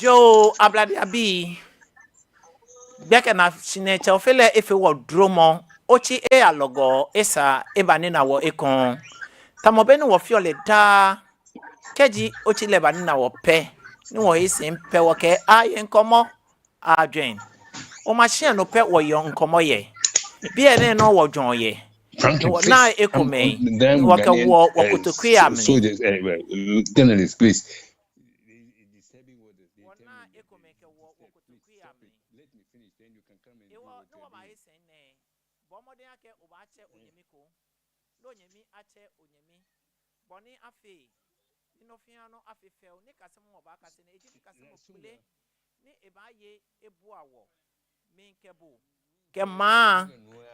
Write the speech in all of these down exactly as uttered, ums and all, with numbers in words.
Yoo, Ablade abii. Gbɛkɛ nɛɛ shi nɛɛ Tsɛ Ofe lɛ efee wɔ duromɔ. Otsi eyalɔgɔ, esa ebanina wɔ ekoŋŋ. Tamɔ bɔ ni wɔfeɔ lɛ daa, kɛji otsi lɛ banina wɔ pɛ, ni wɔhe sɛɛ pɛ, wɔkɛ aaye ŋkɔmɔ, ajwɛŋ. Oma shi nɔ pɛ wɔyeɔ ŋkɔmɔ yɛ. Biɛ nɛɛ nɔ wɔjwɛŋɔ yɛ. Ni wɔna ekomɛi, ni wɔkɛ wɔ, wɔkotokui amli. Soldiers, eh, well, journalists, please. Wɔna ekomɛi kɛ wɔ, wɔkotokui amli. Hewɔ, ni wɔbaaye sɛɛ nɛɛ, bɔɔ mɔdɛŋ akɛ obaatsɛ onyɛmi ko, ni onyɛmi atsɛ onyɛmi. Bɔ ni afee ni nɔ fɛɛ nɔ afee fɛo, nikasemɔ wɔbaakase nɛɛ, eji nikasemɔ kpele ni ebaaye ebua wɔ, mi kɛ bo kɛ maŋ,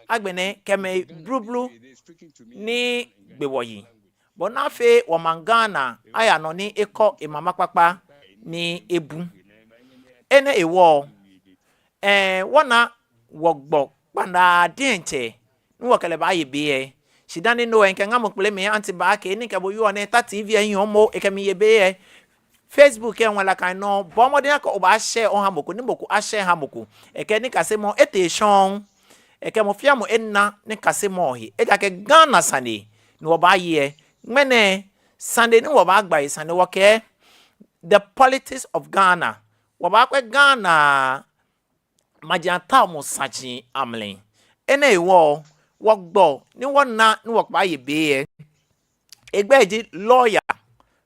agbɛnɛ kɛ mɛi blublu ni gbe wɔyi. Bɔ ni afee wɔmaŋ Ghana aya nɔ ni ekɔ emaŋ kpakpa ni ebu. Enɛ hewɔ, eh, wɔna wɔgbɔ kpanaa diɛŋtsɛ ni wɔkɛ lɛ baaye be lɛ. Shi dani no lɛ, mikɛ ŋamɔ kpele mi Aunty Baakɛ, ni kɛ bo yɔɔ nɛɛ, ta T V lɛ hiɛ momo, ekɛ mi ye be lɛ. Facebook lɛ ŋwɛi lɛ kã nɔ, bɔɔ mɔdɛŋ akɛ obaashare oha mɔ ko, ni mɔ ko ashare aha mɔ ko. Ekɛ nikasemɔ etee shɔŋŋ. Ekɛ mɔ fɛɛ mɔ ena nikasemɔ he. Ejaakɛ Ghana sane ni wɔbaaye lɛ. Ŋmɛnɛ sane ni wɔbaagba he sane wɔkɛɛ the politics of Ghana. Wɔbaakwɛ Ghana maji ataomɔ saji amli. Enɛ hewɔ, wɔgbɔ ni wɔna ni wɔkɛbaaye be lɛ, egbɛi ji Lawyer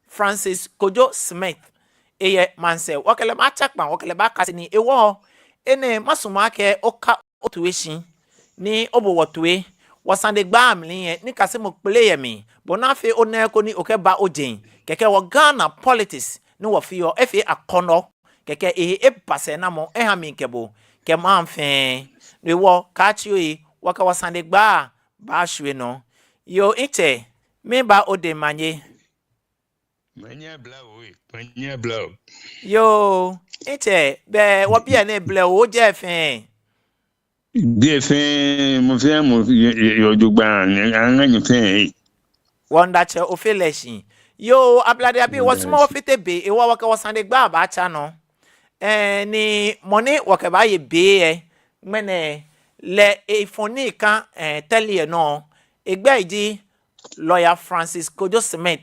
Francis Kojo Smith. Eyɛ maŋsɛɛ, wɔkɛ lɛ baatsa kpaa, wɔkɛ lɛ baakase nii hewɔ. Enɛ masumɔ akɛ oka otoi shi, ni obo wɔ toi. Wɔsanegbaa mli lɛ, nikasemɔ kpele yɛ mli. Bɔ ni afee ona eko ni okɛba ojeŋ. Kɛkɛ wɔ Ghana politics ni wɔfeɔ, efee akɔnɔ. Kɛkɛ ehe eba sɛɛnamɔ eha mi kɛ bo kɛ maŋ fɛɛ. No hewɔ kaatsi ohe, wɔkɛ wɔsanegbaa baashwie nɔ. Yoo, mitsɛ, miiba odɛŋ manye. Manye aba oo, manye aba oo. Yoo, mitsɛ, bɛ wɔ biɛ nɛɛ blɛoo, ojɛ fɛɛ? Biɛ fɛɛ, mɔ fɛɛ mɔ yɔɔ jogbaŋŋ, aŋa nyɛ fɛɛ. Wɔmiida Tsɛ Ofe lɛ shi. Yoo, Ablade abii, wɔsumɔɔɔ wɔfite be, hewɔ wɔkɛ wɔsanegbaa baatsa nɔ. Eh, ni mɔ ni wɔkɛbaaye be lɛ, ŋmɛnɛ lɛ efɔ nii kã, eh, tɛli lɛ nɔ. Egbɛi ji Lawyer Francis Kojo Smith.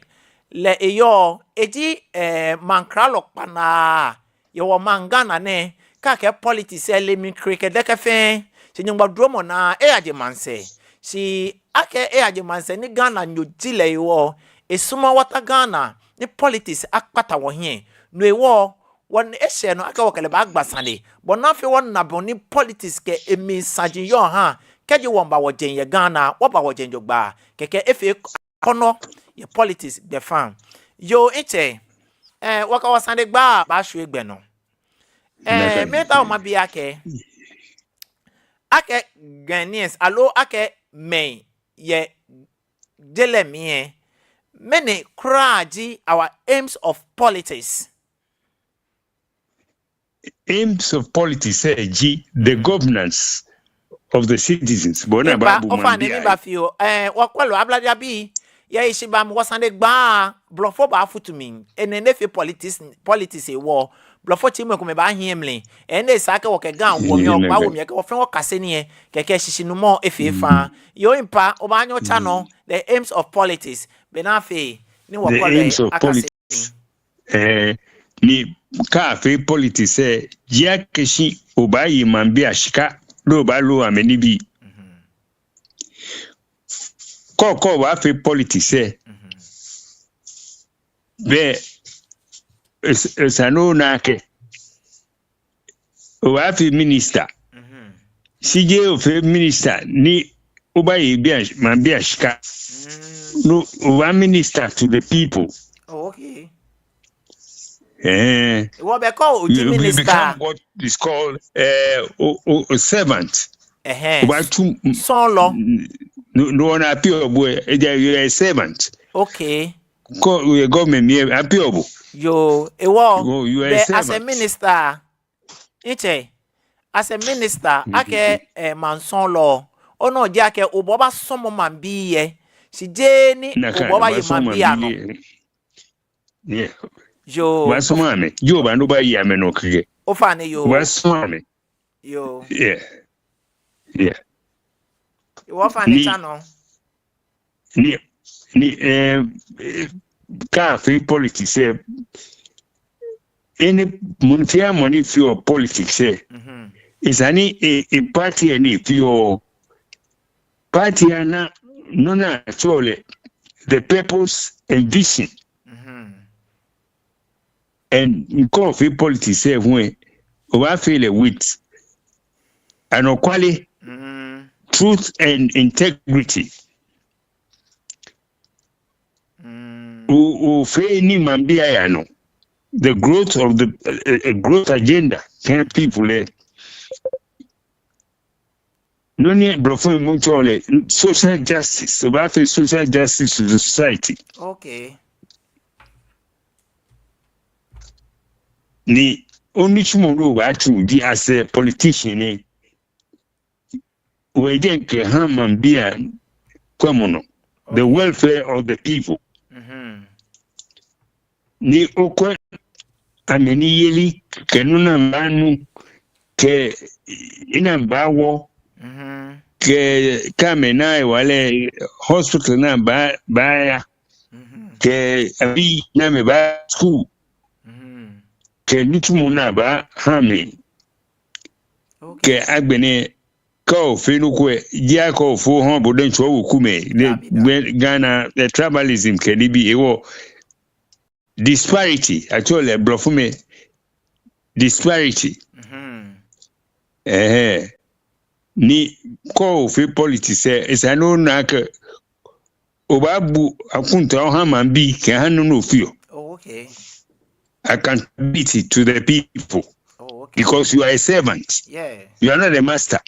Lɛ eyɔɔ, eji, eh, maŋkralɔ kpanaa yɛ wɔmaŋ Ghana nɛɛ, kɛ akɛɛ politics lɛ, ele mli kɛkɛ kɛdɛkɛ fɛɛ. Shi Nyɔŋmɔ duromɔ naa eyaje maŋsɛɛ. Shi akɛ eyaje maŋsɛɛ ni Ghananyo ji lɛ hewɔ, esumɔɔɔ wɔta Ghana ni politics akpata wɔhiɛ. No hewɔ, wɔna eshɛ nɔ akɛ wɔkɛ lɛ baagba sane. Bɔ ni afee wɔna bɔ ni politics kɛ emli saji yɔɔ ha. Kɛji wɔmiiba wɔjeŋ yɛ Ghana, wɔba wɔjeŋ jogbaŋŋ. Kɛkɛ efee akɔnɔ yɛ politics gbɛfaŋ. Yoo, mitsɛ, eh, wɔkɛ wɔsanegbaa baashwie gbɛ nɔ. Eh, miitao mabi akɛ, akɛ Ghanaians, aloo akɛ mɛi yɛ je lɛ mli lɛ, mɛni kwraa ji our aims of politics? Aims of politics lɛ ji the governance of the citizens. Bɔ ni abaabu maŋbii ayi. Ofainɛ, miiba fioo. Eh, wɔkwɛlɔ, Ablade abii, yɛ eshishi ba mli, wɔsanegbaa, blɔfo baafutu mli. Enɛ nɛɛ efee politics, politics hewɔ. Blɔfo tsi mɛi komɛi baahi emli. Enɛ esa akɛ wɔkɛ Ga wɔmiiba wɔmiikɛɛ wɔ fɛɛ wɔkase nii lɛ. Kɛkɛ shishinumɔ efee faŋŋ. Yoo, mipapa, obaanyɛ otsa nɔ, the aims of politics. Bɔ ni afee ni wɔkɔlɔi akase nii. Eh, ni kɛ afee politics lɛ, jeee akɛ shi obaaye maŋbii ashika, loo obaalo amɛnibii. Kɛ, kɛ obaafee politics lɛ, bɛ, es-, esa ni ona akɛ obaafee minister. Shi jeee ofee minister ni obaaye bii ash-, maŋbii ashika. No, obaa minister to the people. Oh, okay. Eh. Hewɔ bɛ kɛ oji minister, you become what is called, eh, o, o, a servant. Obaatsu sɔɔlɔ. No, no, ona pio boy, you are a servant. Okay. Kɛ oyɛ government mli lɛ, apio bo. Yoo, hewɔ, you are a servant. As a minister, mitsɛ, as a minister, akɛ, eh, maŋsɔɔlɔ, onɔ ji akɛ obɔ baasɔmɔ maŋbii lɛ, shi jeee ni obɔ baaye maŋbii anɔ. Yeah. Yoo. Obaasumɔ amɛ. Yoo, obaanu obaye amɛnɔ kɛkɛ. Ofainɛ yoo. Obaasumɔ amɛ. Yoo. Yeah. Yeah. Ofainɛ tsa nɔ. Ni, ni, eh, eh, kɛ afee politics lɛ, any mɔ ni feɔ, mɔ ni feɔ politics lɛ, esa ni e, e party lɛ ni efeɔ, party lɛ ana nɔ ni atsɛɔ lɛ the purpose and vision. And kɛ ofee politics lɛ hu lɛ, obaafee lɛ with anɔkwale, truth and integrity. O, ofee ni maŋbii aya nɔ. The growth of the, uh, uh, growth agenda kɛ people lɛ. Nɔ ni blɔfomɛi tsɛɔ lɛ social justice. Obaafee social justice to the society. Okay. Ni onitsumɔ ni obaatsu ji as a politician lɛ, ohe jeŋ kɛha maŋbii akwɛmɔ nɔ. The welfare of the people. Ni okwɛ amɛniyeli kɛ nɔ ni amɛbaanu kɛ he ni amɛbaawɔ kɛ, kɛ amɛna hewalɛ hospital ni amɛbaa, baaya kɛ abii ni amɛbaa school kɛ nitsumɔ ni abaaha amɛ. Kɛ agbɛnɛ kɛ ofee nɔ ko lɛ, jeee akɛ ofo hã bo diɛŋtsɛ owekumɛi. Ghana, the tribalism kɛ nibii hewɔ. Disparity, atsɛɔ lɛ blɔfomɛi disparity. Ɛhɛɛ. Ni kɛ ofee politics lɛ, esa ni ona akɛ obaabu akɔntaa oha maŋbii kɛha nɔ ni ofeɔ. Oh, okay. Accountability to the people. Oh, okay. Because you are a servant. Yeah. You are not a master.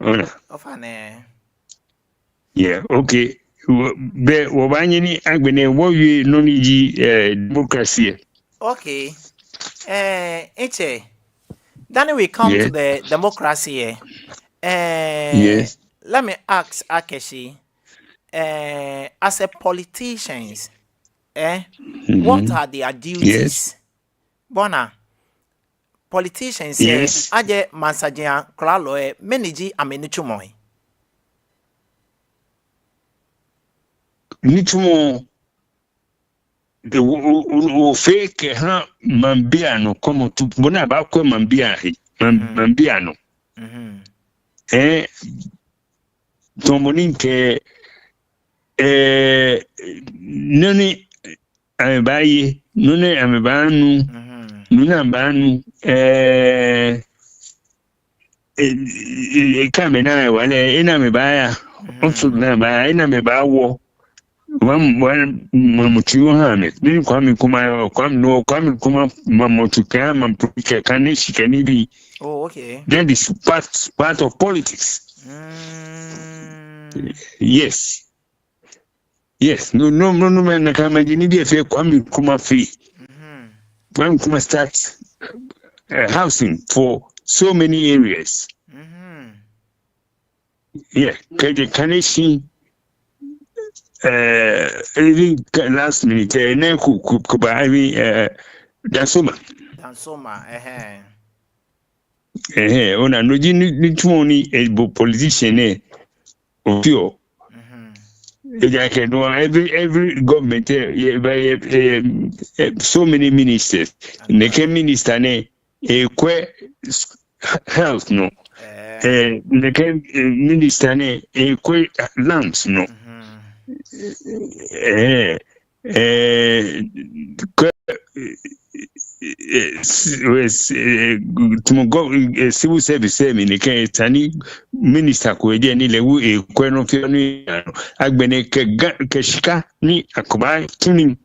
Ona. Ofainɛ. Yeah, okay. Bɛ wɔbaanyɛ ni agbɛnɛ wɔwie nɔ ni ji, eh, democracy lɛ. Okay. Eh, Etsɛ, then we come to the democracy lɛ. Eh, let me ask Akeshi, eh, as a politicians, eh, what are their duties? Yes. Bɔ ni politicians lɛ, ajɛ maŋsɛɛ ajiaŋ klalo lɛ, mɛni ji amɛnitsumɔ lɛ? Nitsumɔ, o, o, o, ofee kɛha maŋbii anɔ kɔmɔ tu, bɔ ni abaakwɛ maŋbii ahe, maŋ, maŋbii anɔ. Eh, tamɔ bɔ ni kɛ, eh, nɔ ni amɛbaaye, nɔ ni amɛbaanu, nɔ ni amɛbaanu, eh, eh, eh, kɛ amɛna hewalɛ, he ni amɛbaaya, hospital ni amɛbaaya, he ni amɛbaawɔ. Wa, wa, wa, mɔ tsu oha amɛ. Ni Kwame Nkrumah yɔɔ, Kwame nɔ, Kwame Nkrumah, ma mɔ tsu kɛ, ma mɔ tsu kɛ, kɛ ni shi kɛ nibii. Oh, okay. That is part, part of politics. Yes. Yes, no, no, no, no, man, nakai maji nibii fɛɛ Kwame Nkrumah fee. Kwame Nkrumah start, uh, housing for so many areas. Yeah, kɛjɛ Kaneshie, uh, even last minute, uh, ne ku, ku, ku ba, I mean, uh, Dansoman. Dansoman, eh. Ɛhɛɛ, ona, no ji ni, nitsumɔ ni, eh, bo politician lɛ ofeɔ. Ejaakɛ no every, every government, eh, eh, eh, eh, eh, so many ministers. Nɛkɛ minister nɛɛ, ekwɛ s-, health nɔ. Eh, nɛkɛ, eh, minister nɛɛ, ekwɛ lands nɔ. Eh, eh, kɛ, eh, s-, eh, s-, eh, tamɔ gov-, eh, civil service lɛ mli nɛkɛ, esa ni minister ko yɛ jɛi ni lɛ hu ekwɛ nɔ fɛɛ nɔ. Agbɛnɛ kɛ ga-, kɛ shika ni akɛbaatsu nii.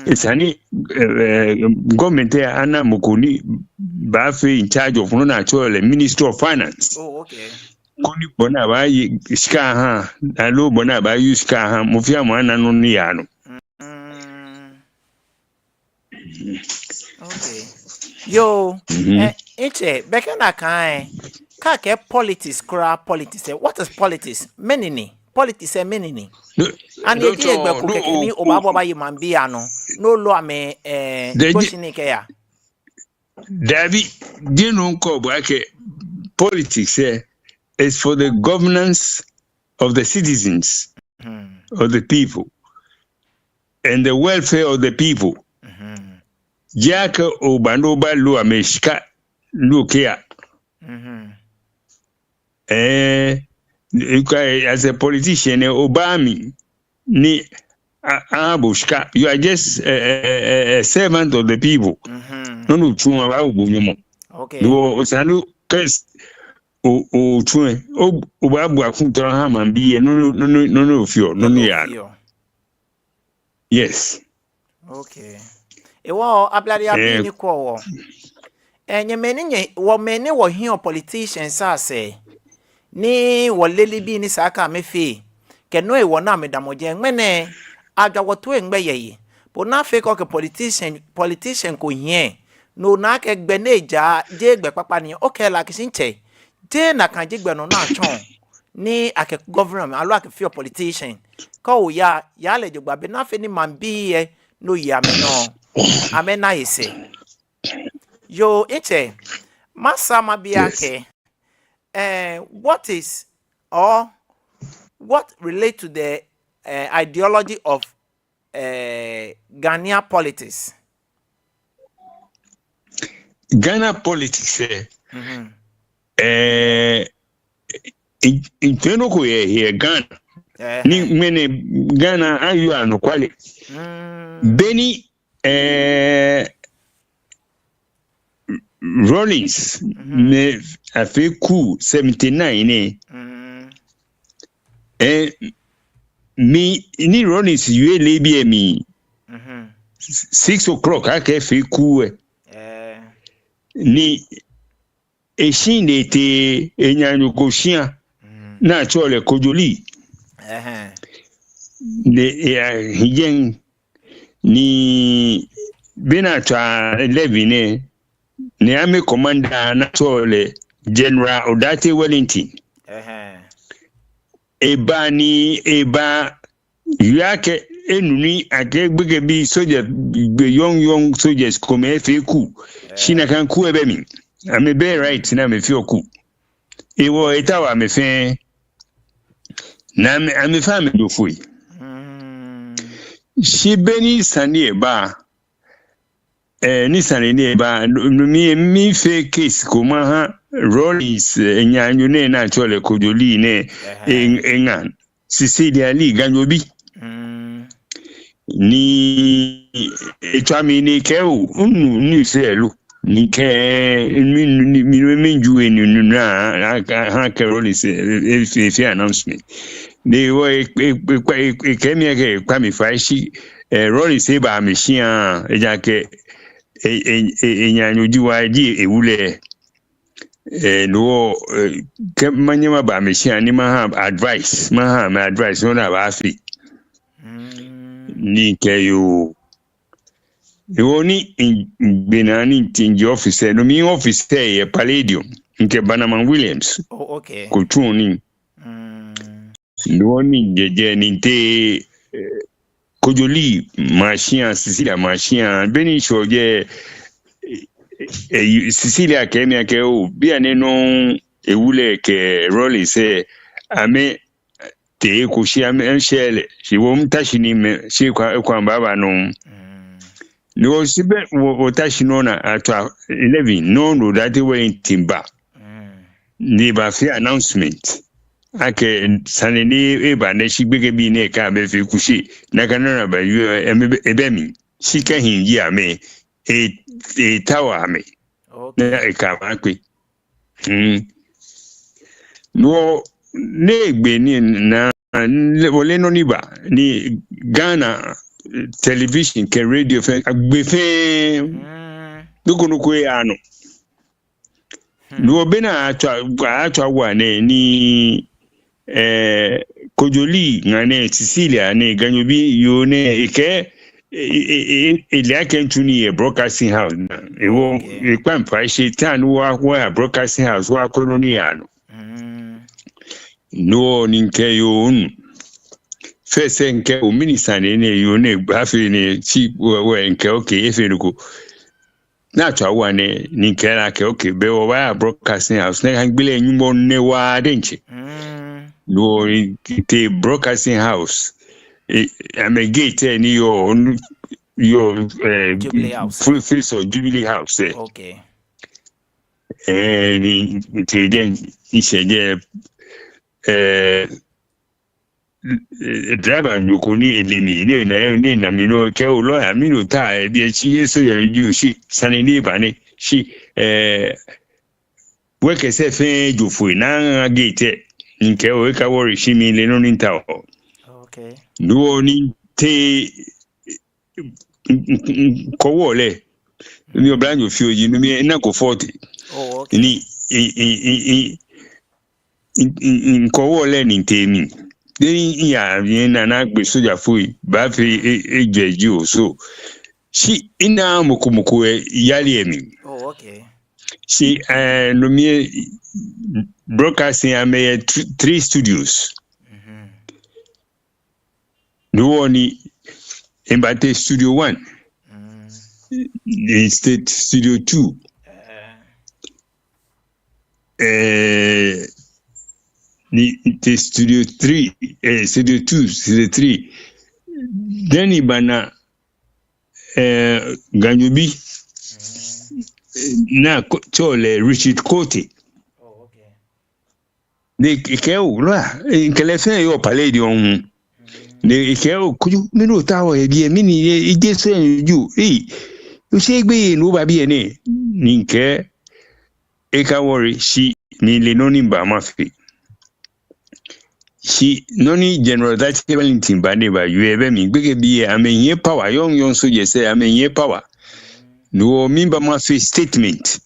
Esa ni, eh, eh, government lɛ ana mɔ ko ni baafee in charge of nɔ ni atsɛɔ lɛ Ministry of Finance. Oh, okay. Koni bɔ ni abaaye shika aha, aloo bɔ ni abaa-use shika aha, mɔ fɛɛ mɔ ana nɔ ni yaa nɔ. Okay. Yoo, eh, Etsɛ, bɛ kɛ nakai, eh, kɛ akɛɛ politics kwraa, politics, eh, what is politics? Mɛni ni? Politics lɛ mɛni ni? Ani eji hegbɛ ko kɛkɛ ni obaabɔ obaye maŋbii anɔ, ni olo amɛ, eh, question ni kɛya? Dabi, jeee no ŋkɛɛ bo akɛ politics lɛ is for the governance of the citizens, of the people, and the welfare of the people. Jeee akɛ oba ni obalo amɛ shika, loo kɛya. Eh, you can, as a politician, eh, oba mli ni a-, aha bo shika. You are just a, a, a, a servant of the people. Nɔ ni otsuɔ, abaawo bo nyɔmɔ. Okay. Esa ni okɛɛ s-, o, otsuɔ, o, obaabua kuntɔrɔ aha maŋbii lɛ, nɔ ni, nɔ ni, nɔ ni ofeɔ, nɔ ni yaa. Yes. Okay. Ehewɔ, ablade abii ni kwɛɔ wɔ, eh, nyɛ mɛi ni nyɛ, wɔ mɛi ni wɔhiɛɔ politicians asɛɛ, ni wɔleee nibii ni esa akɛ amɛfee, kɛ nɔ hewɔ ni amɛdamɔ jɛi, ŋmɛnɛ ajwa wɔtoi ŋgbɛ yɛ he. Bo ni afee akɛ okɛ politician, politician ko hiɛ, ni ona akɛ gbɛ ni eja jeee gbɛ kpakpa ni, okɛɛ lɛ akɛ shi ntsɛ, jeee nakai ji gbɛ nɔ ni atsɔɔ ni akɛ government aloo akɛfeɔ politician. Kɛ oya, yaa lɛ jogbaŋŋ, bɔ ni afee ni maŋbii lɛ, ni oye amɛnɔ, amɛna he sɛɛ. Yoo, ntsɛ, masaa mabi akɛ, eh, what is, or what relate to the, eh, ideology of, eh, Ghanaian politics? Ghana politics lɛ, eh, i-, i-, ntsɛ nɔ ko yɛ, yɛ Ghana. Ni ŋmɛnɛ Ghana ayeɔ anɔkwale. Be ni, eh, Rawlings, ni afee coup seventy-nine nɛɛ. Eh, mi, ni Rawlings wie leebi lɛ mli, six o'clock akɛ efee coup lɛ. Ni eshi ni etee enaanyo ko shia ni atsɛɔ lɛ Kojo Lee. Ni eyahi jɛi, ni be ni atswa eleven nɛɛ, ni army commander ni atsɛɔ lɛ General Odartey Wellington. Eba ni eba wie akɛ enu ni akɛ gbekɛbii soldiers, gbe young, young soldiers komɛi efee coup. Shi nakai coup lɛ bɛ mli. Amɛbɛ right ni amɛfeɔ coup. Ehewɔ etaoɔ amɛ fɛɛ. Ni amɛ, amɛ fɛɛ amɛjo foi. Shi be ni sane lɛ ba, eh, ni sane lɛ ba, no, no mli, mifee case ko maha Rawlings, eh, naanyo nɛɛ ni atsɛɔ lɛ Kojo Lee nɛɛ, eh, eŋa. Cecilia Lee, Ganyobi. Ni etswa mi ni ekɛɛ oo, onu news lɛ lo? Ni mikɛɛ mi, mi, mi, miju he ni minu ni a, a, aha akɛ Rawlings, eh, eh, efee, efee announcement. Ni ehewɔ e, e, e, e, ekɛɛ mi akɛ ekpa mi fai shi, eh, Rawlings eba amɛshia, ejaakɛ e, e, e, enaanyo ji wa, eji ewu lɛ. Eh, no hewɔ, eh, kɛ manyɛ maba amɛshia ni maha advice, maha amɛ advice nɔ ni abaafee. Ni mikɛɛ yoo. Ehewɔ ni mi, migbe naa ni mije office lɛ, no mli office lɛ yɛ Palladium, mikɛ Bannerman Williams. Oh, okay. Kɛ otsuɔ nii. No hewɔ ni mije jɛi ni mitee, eh, Kojo Lee mashia, Cecilia mashia. Be ni mishɛ jɛi, eh, eh, Cecilia kɛɛ mi akɛ oo, bianɛ nɔŋŋ ewu lɛ kɛ Rawlings lɛ, amɛtee eko shi amɛ, amɛshɛɛɛ lɛ. Shi wɔ mita shi ni mɛ, shi ekwa, ekwa baaba nɔŋŋ. No hewɔ shi be wɔ, wɔta shi nɔŋŋ ni atswa eleven nɔŋŋ ni Odartey Wellington ba. Ni ebafee announcement akɛ sane ni eba nɛ, shi gbekɛbii nɛɛ kɛ amɛfee coup shi nakai nɔ ni aba, eh, ebɛ, ebɛ mli. Shi kɛ hii ji amɛ, e, etaoɔ amɛ. Okay. Ni ekɛ amɛ akpe. Mm. No hewɔ ni egbe ni naa, ole nɔ ni ba, ni Ghana television kɛ radio fɛɛ, agbe fɛɛ. Nɔ ko nɔ ko eyaaa nɔ. No hewɔ be ni atswa, atswa wa nɛɛ ni, eh, Kojo Lee ŋa nɛɛ, Cecilia nɛɛ, Ganyobi yoo nɛɛ, ekɛɛ, e, e, e, e, ele akɛ mitsu nii yɛ broadcasting house naa. Ehewɔ, okay, ekpa mi fai shi taa ni wɔ, wɔya broadcasting house, wɔyakwɛ nɔ ni yaa nɔ. No hewɔ ni mikɛɛ yoo, onu. first lɛ mikɛɛ oo mɛni sane ni, yoo, ni baafee nɛɛ, shi wɔ, wɔ, mikɛɛ okay, efeee nɔ ko. Ni atswa wɔ nɛɛ, ni mikɛɛ lɛ akɛ okay, bɛ wɔbaaya broadcasting house, ni agbele Nyɔŋmɔ nɛɛ waa diɛŋtsɛ. Mm. No, mitee broadcasting house. E, amɛ gate lɛ ni yɔɔ, yɔɔ, eh, Jubilee House. Full face of Jubilee House lɛ. Okay. Eh, ni, mitee jɛi, mishɛ jɛi, eh, eh, driver nyo ko ni ele mi, ni ena, ni ena mi nɔ, ekɛɛ oo lawyer, mɛni otaa yɛ biɛ? Shi jeee soja ji o, shi sane ni ba nɛ, shi, eh, wɔkɛsɛɛ fɛɛ jo foi, ni aŋa gate lɛ. Mikɛɛ oo eka worry, shi mile nɔ ni mitaoɔ. Okay. No hewɔ ni mitee, mi, mi, mi, mikɔ wall lɛ. Mi oblanyo fioo ji, no mli lɛ minako forty. Oh, okay. Ni, i, i, i, i, i, i, mikɔ wall lɛ ni mitee mli. Then miya, mina akɛ soja foi baafee e, ejwɛ ji o, so. Shi minaaa mɔ ko mɔ ko yɛ yali lɛ mli. Oh, okay. Shi, eh, no mli lɛ broadcasting amɛyɛ th-, three studios. Mm-hmm. No hewɔ ni mibatee studio one. Mm. Ni mitee studio two. Eh. Eh, ni mitee studio three, eh, studio two, studio three. Then mibana, eh, Ganyobi. Mm. Ni atsɛɔ lɛ Richard Quartey. Oh, okay. Ni ekɛɛ oo lawyer, mikɛ lɛ fɛɛ yɔɔ Palladium. Ni ekɛɛ oo Kojo, mɛni otaoɔ yɛ biɛ, mɛni, e, jeee soja ji o, ei, oshɛ gbeyei ni oba biɛ nɛɛ? Ni mikɛɛ eka worry, shi mile nɔ ni miba mafee. Shi nɔ ni General Dankye Wellington ba ni ebawie lɛ, be mli gbekɛbii lɛ amɛhiɛ power, young, young soldiers lɛ amɛhiɛ power. No hewɔ miba mafee statement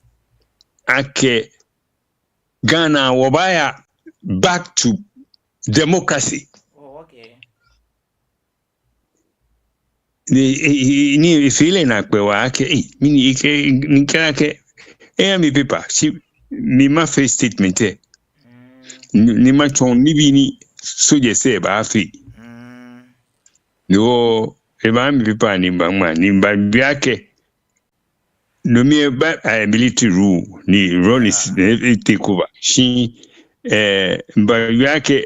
akɛ Ghana, wɔbaaya back to democracy. Oh, okay. Ni, e, e, ni efee lɛ naakpɛɛ waa akɛ, eh, mɛni ekɛɛ, mikɛɛ lɛ akɛ eha mi paper, shi mi mafee statement lɛ. Mm. Ni, ni matsɔɔ nibii ni soldiers lɛ baafee. Mm. No hewɔ ebaha mi paper ni mibaŋma, ni mibabi akɛ no mli lɛ ba, eh, military rule ni Rawlings, ah, eh, eh, take over. Shi, eh, mibawie akɛ,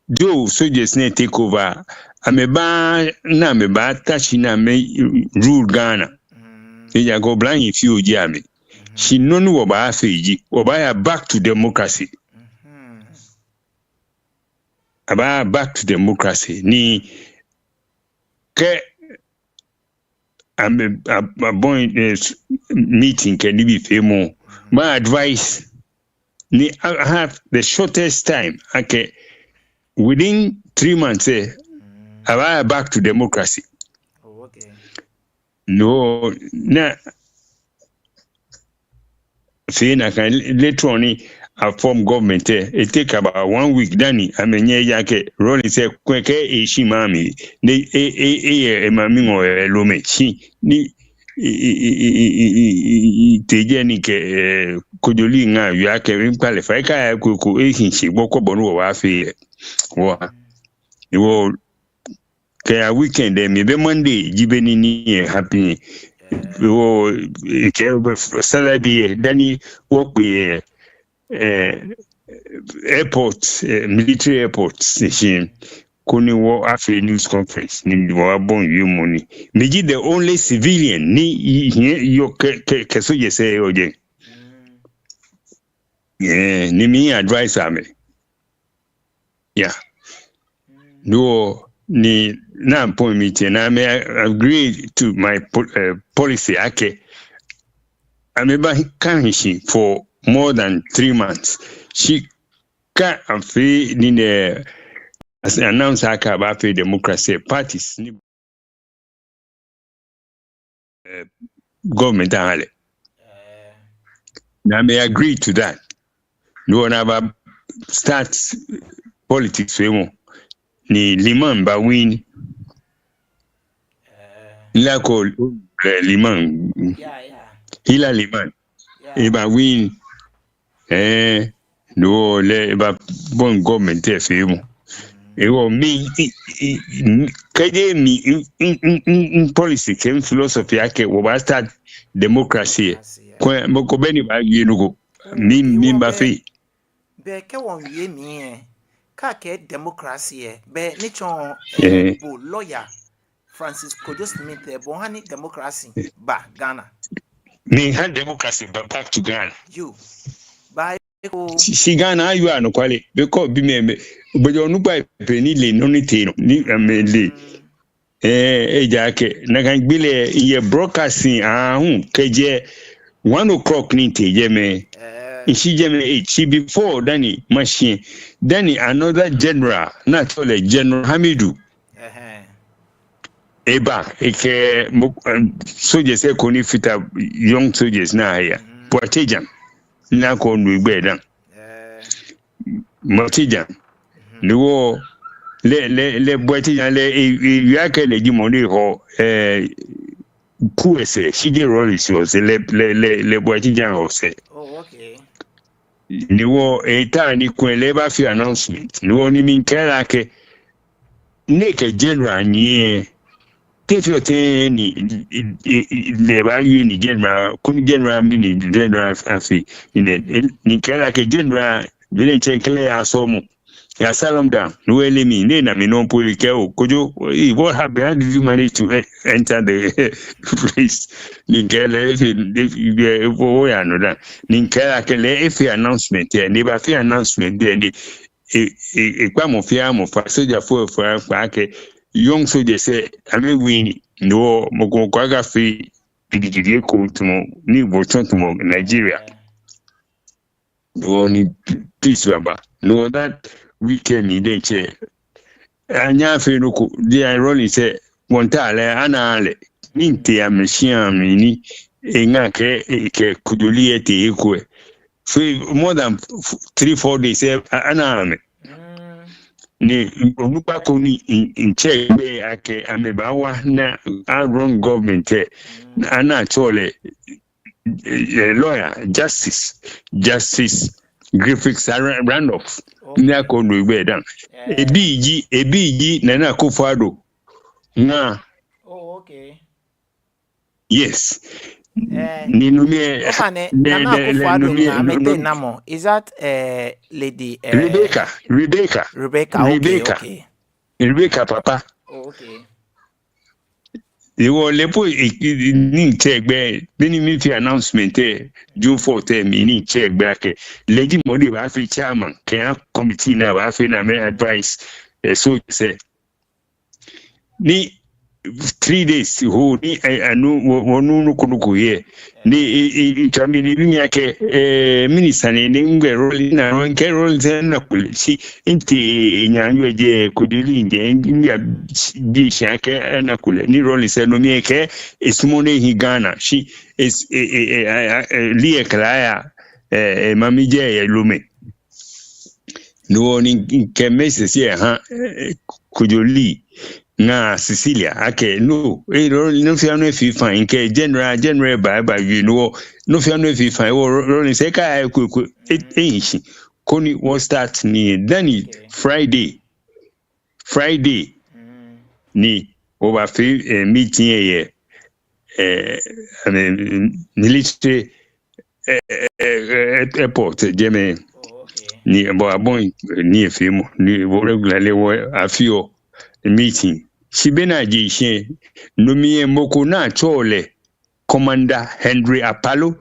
though soldiers nɛɛ take over, amɛbaana, amɛbaata shi ni amɛ rule Ghana. Mm. Ejaakɛ oblahii fioo ji amɛ. Mm-hmm. Shi nɔ ni wɔbaafee ji, wɔbaaya back to democracy. Mm-hmm. Abaaya back to democracy. Ni kɛ amɛ, a, abɔi, eh, s-, meeting kɛ nibii feemɔ, ma advice ni I have the shortest time, akɛ within three months, eh, abaaya back to democracy. Oh, okay. No, ni afee nakai, later on ni a form government lɛ, e take about one week dani amɛnyɛ, ejaakɛ Rawlings lɛ, kulɛ kɛ eshi maŋ mli, ni e, e, e, eyɛ emami ŋɔɔ yɛ Lome, shi ni, e, e, tee jɛi ni ekɛ, eh, Kojo Lee ŋa wie akɛ miikpa lɛ fai, ekaya eko eko, ehi shi gbɔkɔ bɔ ni wɔbaafee lɛ. Wɔ, wɔ, kɛya weekend lɛ mli, be Monday ji be ni nii lɛ happen. Wɔ, ekɛɛ be Saturday lɛ, dani wɔkpe, eh, airport, eh, military airport station, koni wɔyafee news conference, ni wɔyabɔi wiemɔ ni. Mi ji the only civilian ni yi, yi, yɔɔ kɛ, kɛ, kɛ soldiers lɛ yɔɔ jɛi. Eh, ni mi advice amɛ. Yeah. No, ni na appoint mi tɛ, ni amɛ agree to my po-, eh, policy akɛ amɛbaaka hiɛ shi for more than three months. Shi kɛ afee nii nɛɛ, as announce akɛ abaafee democracy, parties ni, eh, government aha lɛ. Ni amɛ agree to that. No hewɔ ni aba start politics feemɔ. Ni Limann ba win. Ni la ko, eh, Limann. Hilla Limann. Eba win. Eh, no hewɔ lɛ ebabɔi government lɛ feemɔ. Ewɔ, mi, i, i, i, kɛjɛ mi, i, i, i, i, i policy kɛ mi philosophy akɛ wɔbaa start democracy lɛ. Democracy, yeah. Kwɛ, mɔ ko bɛ ni baawie nɔ ko. Mi, mi, ewɔ, bɛ, baafee. Bɛ kɛ wɔwie mli lɛ, kɛ akɛɛ democracy lɛ, bɛ ni tsɔɔ, eh, eh, bo lawyer Francis Kojo Smith lɛ, bo oha ni democracy ba Ghana. Miha democracy ba back to Ghana. Yoo. Ba eko. Shi, shi Ghana ayoo anɔkwale. Because bi mɛi, mɛi, bɛ jɔ onukpai pɛ ni le nɔ ni tee nɔ, ni amɛle. Mm. Eh, ejaakɛ, nakai gbi lɛ, miyɛ broadcasting aahu kɛjɛ one o'clock ni mitee jɛmɛ. Eh. Mishi jɛmɛ eight, shi before dani mashi, dani another general, ni atsɛɔ lɛ General Hamidu. Ɛhɛɛ. Eba, ekɛ mɔ, eh, soldiers lɛ eko ni fata young soldiers ni aya. Mm. Boatejan, ni akɔ nu egbɛi daŋ. Eh. Boatejan. Mhm. Ni wɔ, lɛ, lɛ, lɛ Boatejan lɛ, e, e, ewie akɛ lɛ ji mɔ ni hɔ, eh, Kuyteh sɛɛ, shi jeee Rawlings sɛɛ, lɛ, lɛ, lɛ, lɛ Boatejan hɔ sɛɛ. Oh, okay. Ni wɔ, eta ni kwɛ lɛ ebafee announcement. Ni wɔ ni mikɛɛ lɛ akɛ, nɛkɛ general nɛɛ, te fioo tɛŋŋ ni, i, i, i, lɛ baawie ni general, koni general mli ni general afee, ni, ni mikɛɛ lɛ akɛ general, bɛ lɛ ntsɛ kɛlɛ ya sɔlemɔ, ya sɔlemɔ daa, ni wɔ ele mi, ni ena mi nɔ po lɛ ekɛɛ oo, Kojo, eh, what happened? How did you manage to e-, enter the place? Ni mikɛɛ lɛ, efee, efee, efee, efee, oya nɔ daa. Ni mikɛɛ lɛ akɛ lɛ efee announcement lɛ, ni ebafee announcement lɛ, ni e, e, ekpa mɔ fɛɛ mɔ fai, soldier fɛɛ fai, kpa akɛ young soldiers lɛ, amɛwie nii. Ni wɔ, mɔ ko mɔ ko akafee gidigidi eko tamɔ, ni wɔtsɔ tamɔ Nigeria. Ni wɔ ni peace baba. Ni wɔ that weekend ni diɛŋtsɛ, anyɛɛɛ afee nɔ ko, diɛŋtsɛ Rawlings lɛ, wɔmiitao lɛ, anaaa lɛ. Ni mitee amɛshia mli ni, eŋa kɛ, ekɛ Kojo Lee lɛ tee he ko lɛ. So more than f-, three, four days, eh, a-, anaaa amɛ. Mm. Ni onukpa ko ni mi, mi, mitsɛ egbɛi akɛ amɛbaawa ni a-run government lɛ, mm, ni atsɛɔ lɛ, eh, eh, lawyer, Justice, Justice Griffiths Ra-, Randolph. Okay. Ni akɔ nu egbɛi daŋ. Eh. Ebi ji, ebi ji Nana Akufo-Addo ŋa. Oh, okay. Yes. Eh, ni no mli lɛ, ofainɛ, lɛ, Nana lɛ, lɛ, Akufo-Addo no mli lɛ, ŋa, no, amɛteŋ no, namɔ? Is that, eh, Lady, eh, Rebecca, Rebecca. Rebecca, okay, Rebecca. Okay. Rebecca papa. Oh, okay. Ewɔ lɛ po, e, e, e, ni mitsɛ egbɛi, be ni mifee announcement lɛ, June fourth lɛ, mi ni mitsɛ egbɛi akɛ lɛ ji mɔ ni baafee chairman, kɛha committee ni baafee ni amɛ advise, eh, soldiers lɛ. Ni three days ago, ni, eh, anu, wɔ, wɔnuuu nɔ ko nɔ ko yɛ. Ni, eh, eh, mitswa mli ni mibi mi akɛ, eh, minister ni, ni mgbɛ Rawlings, ni mikɛɛ Rawlings lɛ ena kulɛ. Shi mitee, eh, eh, nyɛ anu ejɛ Kojo Lee jɛ, miyabi shi akɛ ena kulɛ. Ni Rawlings lɛ no mli lɛ ekɛɛ esumɔɔɔ ni ehi Ghana. Shi, eh, eh, eh, eh, eh, eh, Lee lɛ kɛ lɛ aya, eh, eh, mami jɛ yɛ Lome. No hewɔ ni mikɛ message lɛ ha, eh, Kojo Lee ŋa Cecilia akɛ, no, eh, no, nɔ fɛɛ nɔ efee fine, mikɛɛ general, general ba, ba wie, no hewɔ, nɔ fɛɛ nɔ efee fine, hewɔ, Rawlings lɛ kaa eko, eko, eh, eh, shi, koni wɔ start nii, dani, okay, Friday, Friday, mm, ni wɔbafee, eh, meeting lɛ yɛ, eh, I mean, military, eh, eh, eh, eh, airport jɛmɛ. Oh, okay. Ni, bɔ, abɔ, ni efeemɔ, ni wɔ regularly wɔfeɔ meeting. Shi be ni aje shishi, no mli lɛ mɔ ko ni atsɛɔ lɛ Commander Henry Apaloo,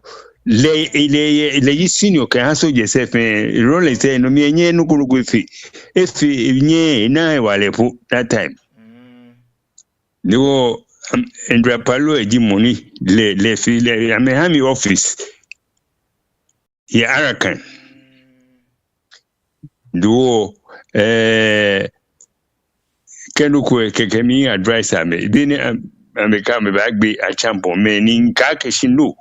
lɛ, lɛ, lɛ ji senior kɛha soldiers lɛ fɛɛ, Rawlings lɛ, no mli lɛ enyɛɛɛ nɔ ko nɔ ko efee, efee, enyɛɛɛ, enaaa hewalɛ po that time. Mm. No hewɔ, um, Henry Apaloo lɛ ji mɔ ni lɛ, lɛ fɛɛ lɛ, amɛha mi office yɛ Arakan. No hewɔ, eh, kɛ nɔ ko lɛ kɛkɛ mi advise amɛ. Be ni am-, amɛkɛɛ amɛbaagbe achampɔn mɛi ni mikɛɛ akɛ shi no.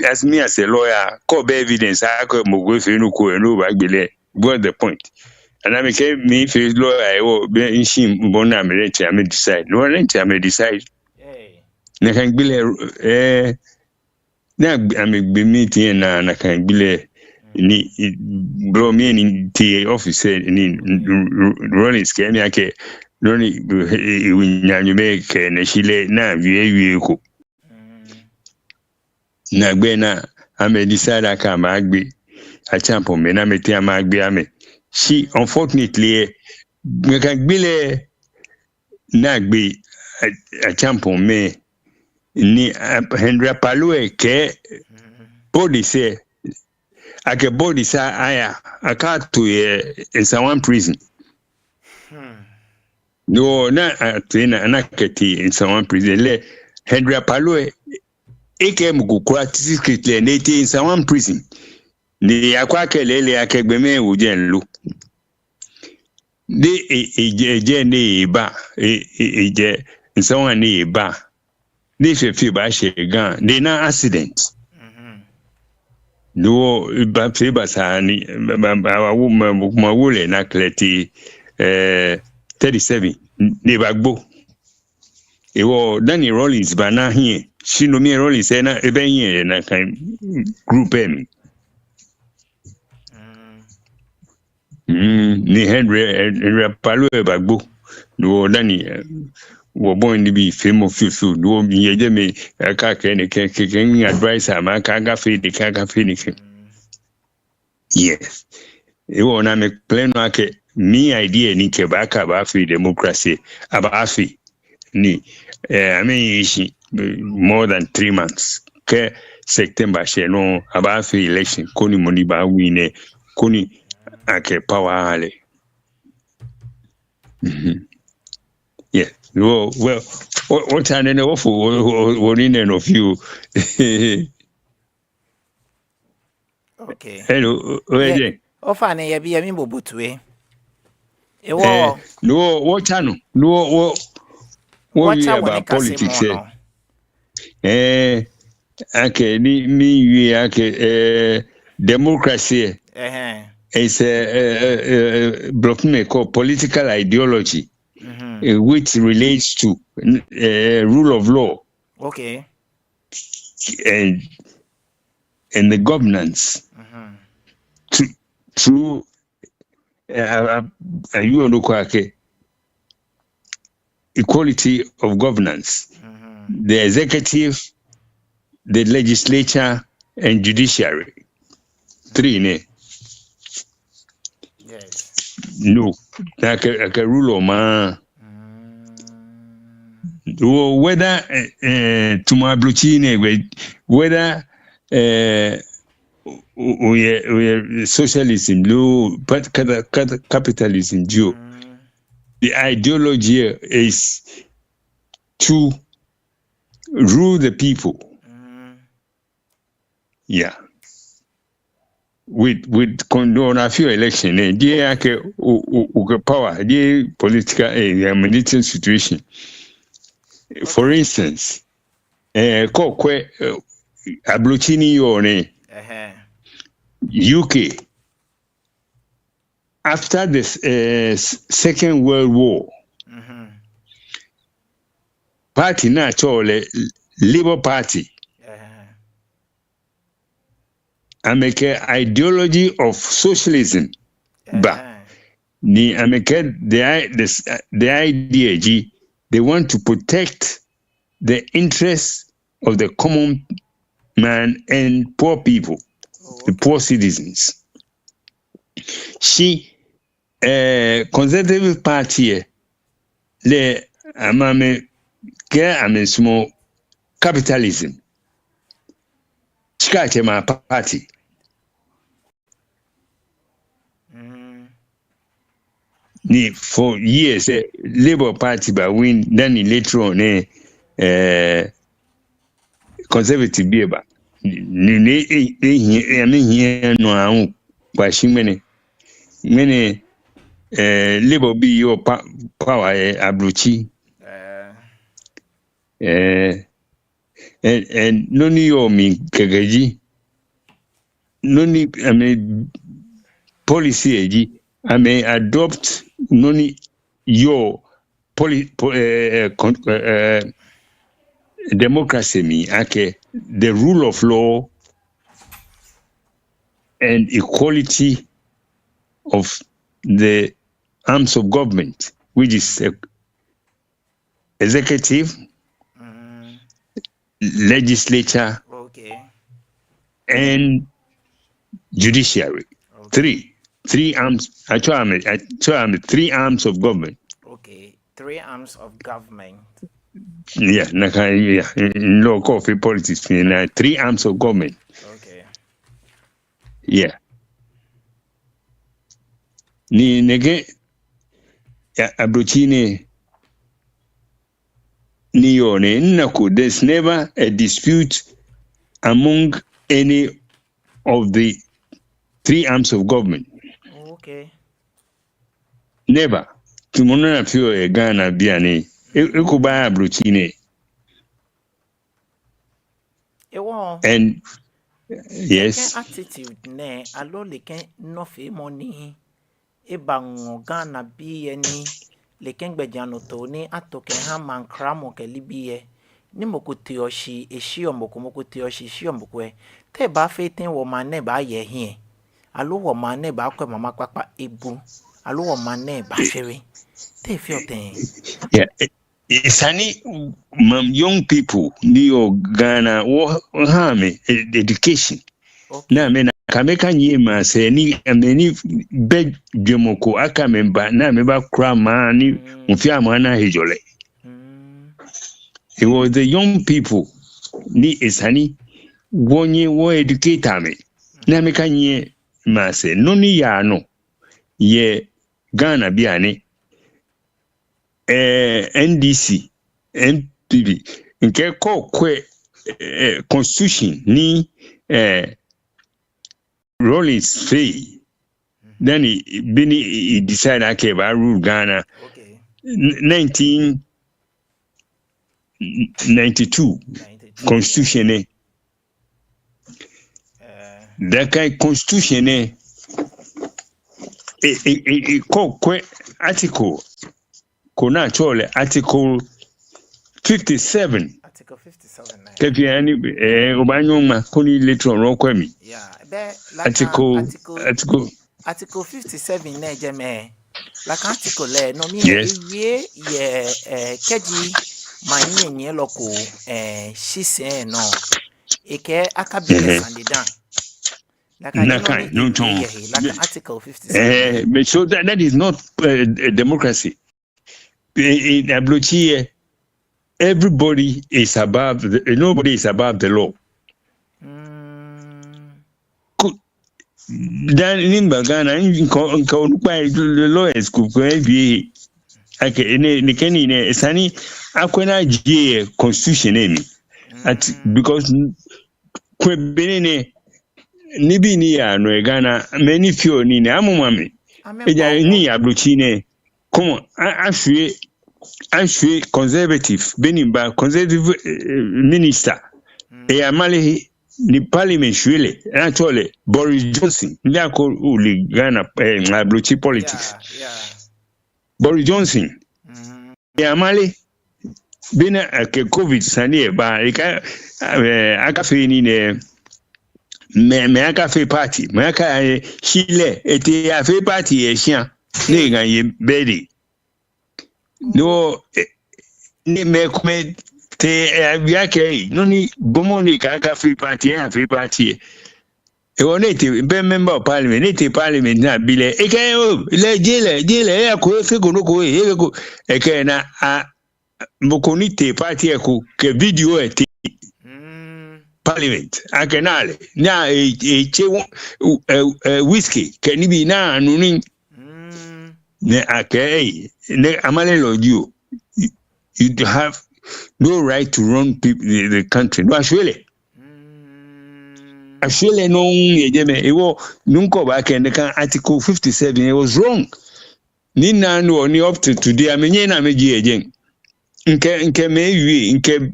As me as a lawyer, kɛ obɛ evidence akɛ mɔ ko efee nɔ ko lɛ, no obaagbe lɛ. What's the point? Ni amɛkɛɛ mifee lawyer lɛ, hewɔ be ni shi bɔ ni amɛ diɛŋtsɛ amɛ decide. No hewɔ diɛŋtsɛ amɛ decide. Hey. Nakai gbi lɛ, eh, ni amɛgbe meeting lɛ naa, nakai gbi lɛ, Ni, eh, bro, mi ni tee office lɛ, ni, mm, Rawlings kɛɛ mi akɛ, no ni, eh, eh, eh, nyanyo mɛ kɛ ne shi lɛ, na wie, wie ko. Mm. Ni agbɛnɛ, amɛ decide akɛ amɛgbe, atsɛmɛi, ni amɛtee amɛgbe amɛ. Shi, unfortunately, eh, mɛi ni gbe lɛ, ni agbe, a, atsɛmɛi, ni, a, Henry Apaloo lɛ kɛɛ, bodies lɛ, akɛ bodies lɛ aya, akɛto yɛ Nsawam prison. Hmm. No, ni ato yɛ, ni, ni akɛtee Nsawam prison lɛ, Henry Apaloo lɛ, ekɛ mɔ ko kwraa ti secret lɛ, ni etee Nsawam prison. Ni eyakwɛ akɛ lɛɛlɛŋ akɛ gbɔmɛi wo jɛi lo. Ni e, ejɛ, ejɛ ni eba, e, e, ejɛ Nsawam ni eba. Ni fɛɛ fɛɛ bashɛ Ga, ni ena accident. Mhm. Ni wɔba fɛɛ basaa ni, ma, ma, ma, wo, ma, ma, wo lɛ nakai lɛ tee, eh, thirty-seven, ni ebagbo. Hewɔ dani Rawlings bana hiɛ, shi no mli Rawlings ena, ebɛ hiɛ yɛ nakai group lɛ mli. Mm. Mm, ni Henry, Henry Apaloo lɛ bagbo. Ni wɔ dani, eh, wɔbɔi nibii feemɔ fioo fioo. Ni wɔmiiye jɛmɛ, akakɛɛ nɛkɛ, kɛ, kɛ, mi advice amɛ akɛ akafee nɛkɛ, akafee nɛkɛ. Yes. Hewɔ ni amɛkpɛlɛ nɔ akɛ, mi idea ni kɛ baaka baafee democracy, abaafee. Ni, eh, amɛyi shi, eh, more than three months. Kɛ September shɛ nɔ, abaafee election, koni mɔ ni baa win lɛ, koni akɛ power aha lɛ. Mhm. Yeah. Wɔ, wɔ, wɔ, wɔ channel nɛɛ, wɔfo, wɔ, wɔ, wɔ nii nɛɛ nɔ fioo. Okay. Hello, o, o, yeah. Ofainɛ, yɛ biɛ miibo bo toi. Hewɔ. Eh, no, wɔ, wɔtsa nɔ. No, wɔ, wɔ, wɔtsa wɔ about nikasemɔ politics, eh, nɔ. Eh, akɛ, ni, ni wie akɛ, eh, democracy, eh, is a, eh, eh, eh, eh, blɔfomɛi call political ideology, eh, which relates to, eh, rule of law. Okay. And, and the governance through, through, eh, eh, eh, you know, equality of governance, the executive, the legislature, and judiciary. Three nɛ. Yes. No, nakai, nakai rule of law. Wɔ, whether, eh, eh, tamɔ ablotsiri nɛɛ, whether, eh, o, o, oyɛ, oyɛ socialism loo, pat-, kata-, kata-, capitalism jio. The ideology is to rule the people. Yeah. With, with, kɛ ona fɛɛ election nɛɛ, jeee akɛ o, o, okɛ power, jeee political, eh, administrative situation. For instance, eh, kɛ okwɛ, eh, ablotsiri ni yɔɔ nɛɛ, U K, after the, eh, s-, Second World War, party ni atsɛɔ lɛ Labour Party, amɛkɛ ideology of socialism ba. Ni amɛkɛ the i-, the s-, the idea ji, they want to protect the interests of the common man and poor people, the poor citizens. Shi, eh, Conservative Party lɛ, lɛ, amɛ, amɛkɛɛ amɛsumɔɔ capitalism. Shikatsɛmɛi party. Ni for years, eh, Labour Party ba win, dani later on, eh, eh, Conservative bii ba. Ni, ni, eh, eh, eh, amɛhiɛ nɔ aahu kɛbashi ŋmɛnɛ. Ŋmɛnɛ, eh, Labour bii yɔɔ pa-, power, eh, ablotsiri. Eh. Eh, eh, eh, nɔ ni yɔɔ mli kɛkɛ ji, nɔ ni, amɛ policy lɛ ji, amɛ adopt nɔ ni yɔɔ poli-, po-, eh, eh, con-, eh, eh, democracy mli akɛ the rule of law and equality of the arms of government, which is, uh, executive, Mm, legislature, okay. and judiciary. Okay. Three, three arms. Actually, I'm a, actually, I'm a three arms of government. Okay. Three arms of government. Yeah, nakai, yeah, in, in law, kɛ ofee politics, in, uh, three arms of government. Okay. Yeah. Ni nɛkɛ, ya, ablotsiri nɛɛ, ni yɔɔ nɛɛ, nako, there's never a dispute among any of the three arms of government. Okay. Never. Tamɔ nɔ ni afeɔ yɛ Ghana bianɛ. E, eko ba ablotsiri nɛɛ. Ewɔ. And Nɛkɛ yes, attitude nɛɛ, aloo nɛkɛ nɔfeemɔ ni ebaŋɔ Ghanabii lɛ ni nɛkɛ gbɛjianɔtoo ni ato kɛha maŋkramɔ kɛ nibii lɛ, ni mɔ ko teɔ shi eshiɔ mɔ ko, mɔ ko teɔ shi eshiɔ mɔ ko lɛ, te ebaafee tɛŋŋ wɔmaŋ nɛɛ baaye hiɛ? Aloo wɔmaŋ nɛɛ baakwɛ mama kpakpa ebu? Aloo wɔmaŋ nɛɛ baashwere? Te efeɔ tɛŋŋ? Yeah, e, e, esa ni, mm, young people ni yɔɔ Ghana, wɔha amɛ e, education. Okay. Ni amɛna, kɛ amɛkanyiɛ maŋsɛɛ ni amɛ ni bɛ jwɛŋmɔ ko akɛ amɛba, ni amɛbakura maŋ ni Mm, mɔ fɛɛ mɔ ana hejɔlɛ. mm, It was the young people ni esa ni wɔnyɛ wɔ educate amɛ. Ni amɛkanyiɛ maŋsɛɛ. Nɔ ni yaa nɔ yɛ Ghana bianɛ, eh, N D C, N P P, mikɛɛ kɛ okwɛ, eh, constitution ni, eh, Rawlings fee, then he, be ni he decide akɛ ebaa rule Ghana. okay. N-, nineteen ninety-two ninety-two. Constitution nɛɛ. Eh, That kind constitution nɛɛ, e, e, e, e, kɛ okwɛ article ko ni atsɛɔ lɛ article fifty-seven. Article fifty-seven nɛɛ. Kɛ fee ni, eh, obaanyɛ oŋma koni later on okwɛ mli. Yeah, bɛ like Article, article article, Article fifty-seven nɛɛ jɛmɛ. Like article lɛ, no mli Yes. ewie yɛ, eh, kɛji maŋ nyiɛnyiɛlɔ ko, eh, shi sɛi nɔ, ekɛɛ akabi lɛ Mhm. sane dã. Like Nakai, no mli no ewie tɔŋ. yɛ he, like article fifty-seven. Eh, but so that, that is not, uh, a democracy. In, in ablotsiri lɛ, everybody is above the, nobody is above the law. Mm, Dani miba Ghana, mikɛ, mikɛ onukpai, the lawyers ko ko ebi akɛ, nɛ, nɛkɛ nii nɛɛ, esa ni akwɛ ni ajie yɛ constitution nɛɛ mli. At, mm, because kwɛ be nɛɛ, nibii ni yaa nɔ yɛ Ghana, mɛi ni feɔ nii nɛɛ, amɔmɔ amɛ. Ejaakɛ amɛbɔ. Nii yɛ ablotsiri nɛɛ, come on, a, ashwie, ashwie conservative, be ni miba conservative, eh, minister. Mm, Eyamale he, ni parliament shwie lɛ, ni atsɛɔ lɛ Boris Johnson, ni ako ole Ghana, eh, ablotsiri politics. yeah, yeah. Boris Johnson, Mm, eyamale, be ni akɛ covid sane lɛ ba, eka, eh, akafee nii nɛɛ, mɛi, mɛi akafee party, mɛi aka, eh, shi lɛ, etee eyafee party yɛ shia, ni eŋa ye birthday. No, eh, ni mɛi komɛi tee, eh, abi akɛ, nɔ ni gbɔmɔ ni ka, akafee party, eyafee party lɛ. Ewɔ ni etee, be member of parliament, ni etee parliament ni abi lɛ. Ekɛɛ oo, lɛ jeee lɛ, jeee lɛ, eyako efeko nɔ ko, efeko. Ekɛɛ naa, a, mɔ ko ni tee party lɛ eko, kɛ video lɛ tee mm, parliament. Akɛ naa lɛ, naa e, etsɛ wɔ, eh, eh, whisky, kɛ nibii naa nu nii. mm, Ni akɛɛ, hey, ni amale lɔ ji o. You, you have no right to run peop-, the, the country. No, ashwie lɛ. mm, Ashwie lɛ nɔŋŋ yɛ jɛmɛ. Ewɔ, nɔ ko baakɛɛ nɛkɛ article fifty-seven, it was wrong. Ni naa nɔ ni up to today, amɛnyɛɛɛ ni amɛjie yɛ jɛi. Mikɛ, mikɛ mɛi wie, mikɛ,